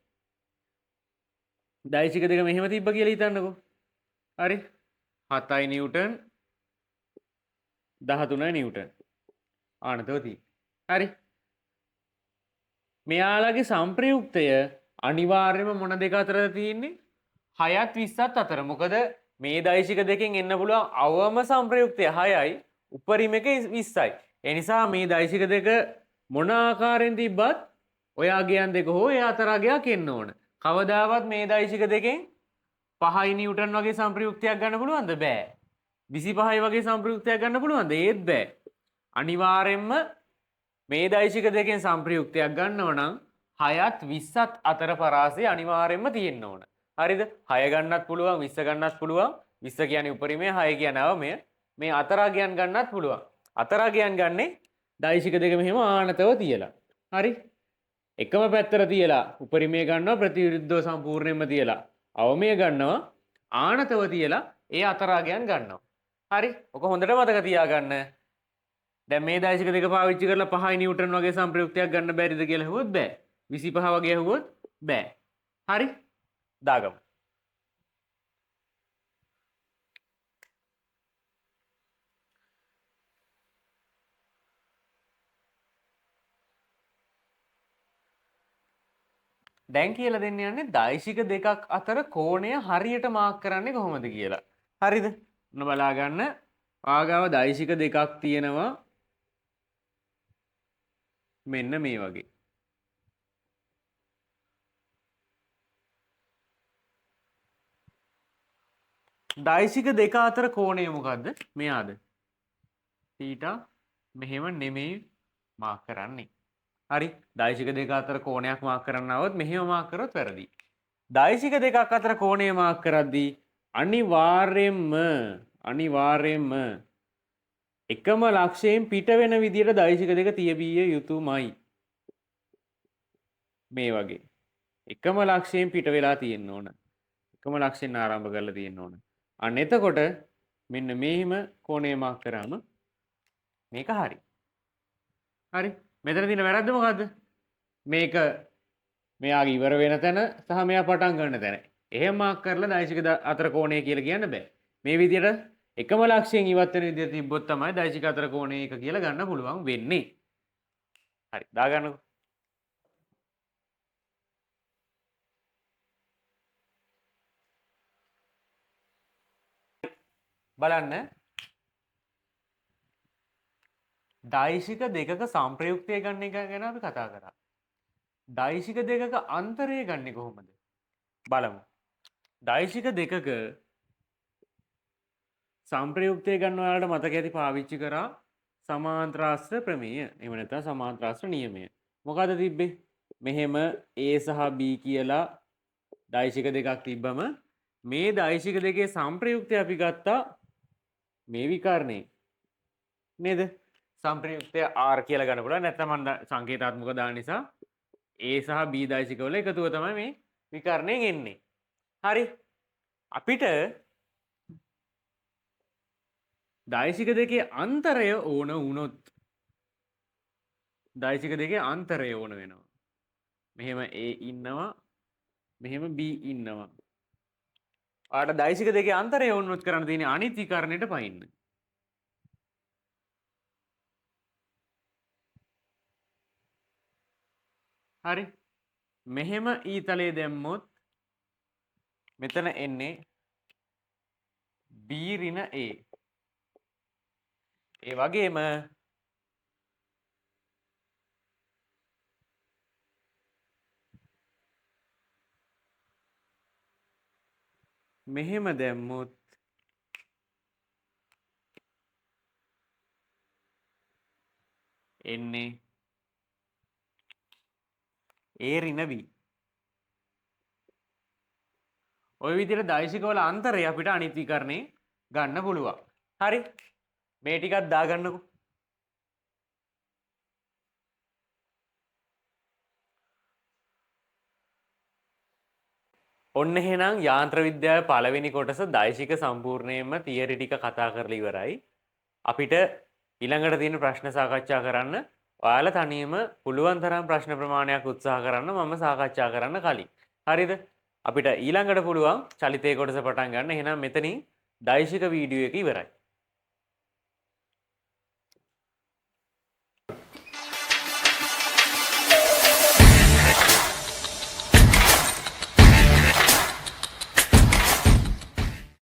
දෛශික දෙක මෙහෙම තිබ්බ කියලා හිතන්නකෝ. හරි. 7 නිව්ටන් 13 නිව්ටන් ආනතව තියෙන්නේ. හරි. මෙයාලගේ සංප්‍රයුක්තය අනිවාර්යයෙන්ම මොන දෙක අතරද තියෙන්නේ? 6ත් 20ත් අතර. මොකද මේ දෛශික දෙකෙන් එන්න පුළුවන් අවම සංප්‍රයුක්තය 6යි, උපරිම එක 20යි. ඒ නිසා මේ දෛශික දෙක මොන ආකාරයෙන් තිබ්බත් ඔය අගයන් දෙක හෝ ඒ අතර අගයක් එන්න ඕන. කවදාවත් මේ දෛශික දෙකෙන් 5 නිව්ටන් වගේ සංප්‍රයුක්තයක් ගන්න පුළුවන්ද? බෑ. 25යි වගේ සංප්‍රයුක්තයක් ගන්න පුළුවන්ද? ඒත් බෑ. අනිවාර්යෙන්ම මේ දෛශික දෙකෙන් සංප්‍රයුක්තයක් ගන්නව නම් 6ත් 20ත් අතර පරාසය අනිවාර්යෙන්ම තියෙන්න ඕන. හරිද? 6 ගන්නත් පුළුවන්, 20 ගන්නත් පුළුවන්. 20 කියන්නේ උපරිමය, 6 කියන්නේ අවමය. මේ අතර අගයන් ගන්නත් පුළුවන්. අතර අගයන් ගන්නේ දෛශික දෙක මෙහෙම ආනතව තියලා. හරි? එකම පැත්තට තියලා උපරිමය ගන්නවා, ප්‍රතිවිරුද්ධව සම්පූර්ණයෙන්ම තියලා අවමය ගන්නවා, ආනතව තියලා ඒ අතර අගයන් ගන්නවා. හරි? ඔක හොඳට මතක තියාගන්න. දැන් මේ දෛශික දෙක පාවිච්චි කරලා 5 නිව්ටන් වගේ සංප්‍රයුක්තයක් ගන්න බැරිද කියලා ඇහුවොත් බෑ. 25 වගේ ඇහුවොත් බෑ. හරි? දාගමු. දැන් කියලා දෙන්න යන්නේ දෛශික දෙකක් අතර කෝණය හරියට මාක් කරන්නේ කොහොමද කියලා. හරිද? ඔන්න බලා ගන්න. ආගාව දෛශික දෙකක් තියෙනවා. මෙන්න මේ වගේ. දෛශික දෙක අතර කෝණය මොකද්ද? මෙයාද? තීටා මෙහෙම නෙමෙයි මාක් කරන්නේ. හරි, දෛශික දෙක අතර කෝණයක් මාක් කරන්න આવොත් මෙහෙම මාක් කරොත් වැරදි. දෛශික දෙකක් අතර කෝණය මාක් කරද්දී අනිවාර්යයෙන්ම එකම ලක්ෂයෙන් පිට වෙන විදියට දෛශික දෙක තියබිය යුතුමයි. මේ වගේ එකම ලක්ෂයෙන් පිට වෙලා තියෙන්න ඕන. එකම ලක්ෂයෙන් ආරම්භ කරලා තියෙන්න ඕන. අන්න එතකොට මෙන්න මෙහෙම කෝණය මාක් කරාම මේක හරි. හරි. මෙතන තියෙන වැරද්ද මොකද්ද? මේක මෙයාගේ ඉවර වෙන තැන සහ මෙයා පටන් ගන්න තැන. එහෙම මාක් කරලා දෛශික අතර කෝණය කියලා කියන්න බෑ. මේ විදියට එකම ලක්ෂයෙන් ඉවත් වෙන විදියට තිබ්බොත් තමයි දෛශික අතර කෝණය එක කියලා ගන්න පුළුවන් වෙන්නේ. හරි, දාගන්නකෝ. බලන්න දෛශික දෙකක සංප්‍රයුක්තය ගන්න එක ගැන අපි කතා කරා. දෛශික දෙකක අන්තරය ගන්නේ කොහොමද? බලමු. දෛශික දෙකක සංප්‍රයුක්තය ගන්න ඔයාලට මතක ඇති පාවිච්චි කරා සමාන්තරාස්ත්‍ර ප්‍රමේය. එහෙම නැත්නම් සමාන්තරාස්ත්‍ර නියමය. මොකද්ද තිබ්බේ? මෙහෙම A සහ B කියලා දෛශික දෙකක් තිබ්බම මේ දෛශික දෙකේ සංප්‍රයුක්තය අපි ගත්තා මේ විකර්ණේ. නේද? සංප්‍රයුක්තය R කියලා ගන්න පුළුවන්. නැත්නම් මම සංකේතාත්මක දාන නිසා A සහ B දෛශික වල එකතුව තමයි මේ විකර්ණයෙන් එන්නේ. හරි. අපිට දෛශික දෙකේ අන්තරය ඕන වුණොත් දෛශික දෙකේ අන්තරය ඕන වෙනවා. මෙහෙම A ඉන්නවා, මෙහෙම B ඉන්නවා. ඔයාලට දෛශික දෙකේ අන්තරය ඕන වුණොත් කරන්න තියෙන්නේ අනිත් විකර්ණයට පයින්න. හරි. මෙහෙම ඊතලයේ දැම්මොත් මෙතන එන්නේ B ඍණ A. ඒ වගේම මෙහෙම දැම්මොත් එන්නේ A ඍණ B. ඔය විදිහට දෛශික වල අන්තරය අපිට අනිත් විකර්ණේ ගන්න පුළුවන්. හරි. මේ ටිකක් දාගන්නකෝ. ඔන්න එහෙනම් යාන්ත්‍ර විද්‍යාවේ පළවෙනි කොටස දෛශික සම්පූර්ණයෙන්ම තියරි ටික කතා කරලා ඉවරයි. අපිට ඊළඟට තියෙන ප්‍රශ්න සාකච්ඡා කරන්න ඔයාලා තනියම පුළුවන් තරම් ප්‍රශ්න ප්‍රමාණයක් උත්සාහ කරන්න මම සාකච්ඡා කරන්න කලින්. හරිද? අපිට ඊළඟට පුළුවන් චලිතයේ කොටස පටන් ගන්න. එහෙනම් මෙතනින් දෛශික වීඩියෝ එක ඉවරයි.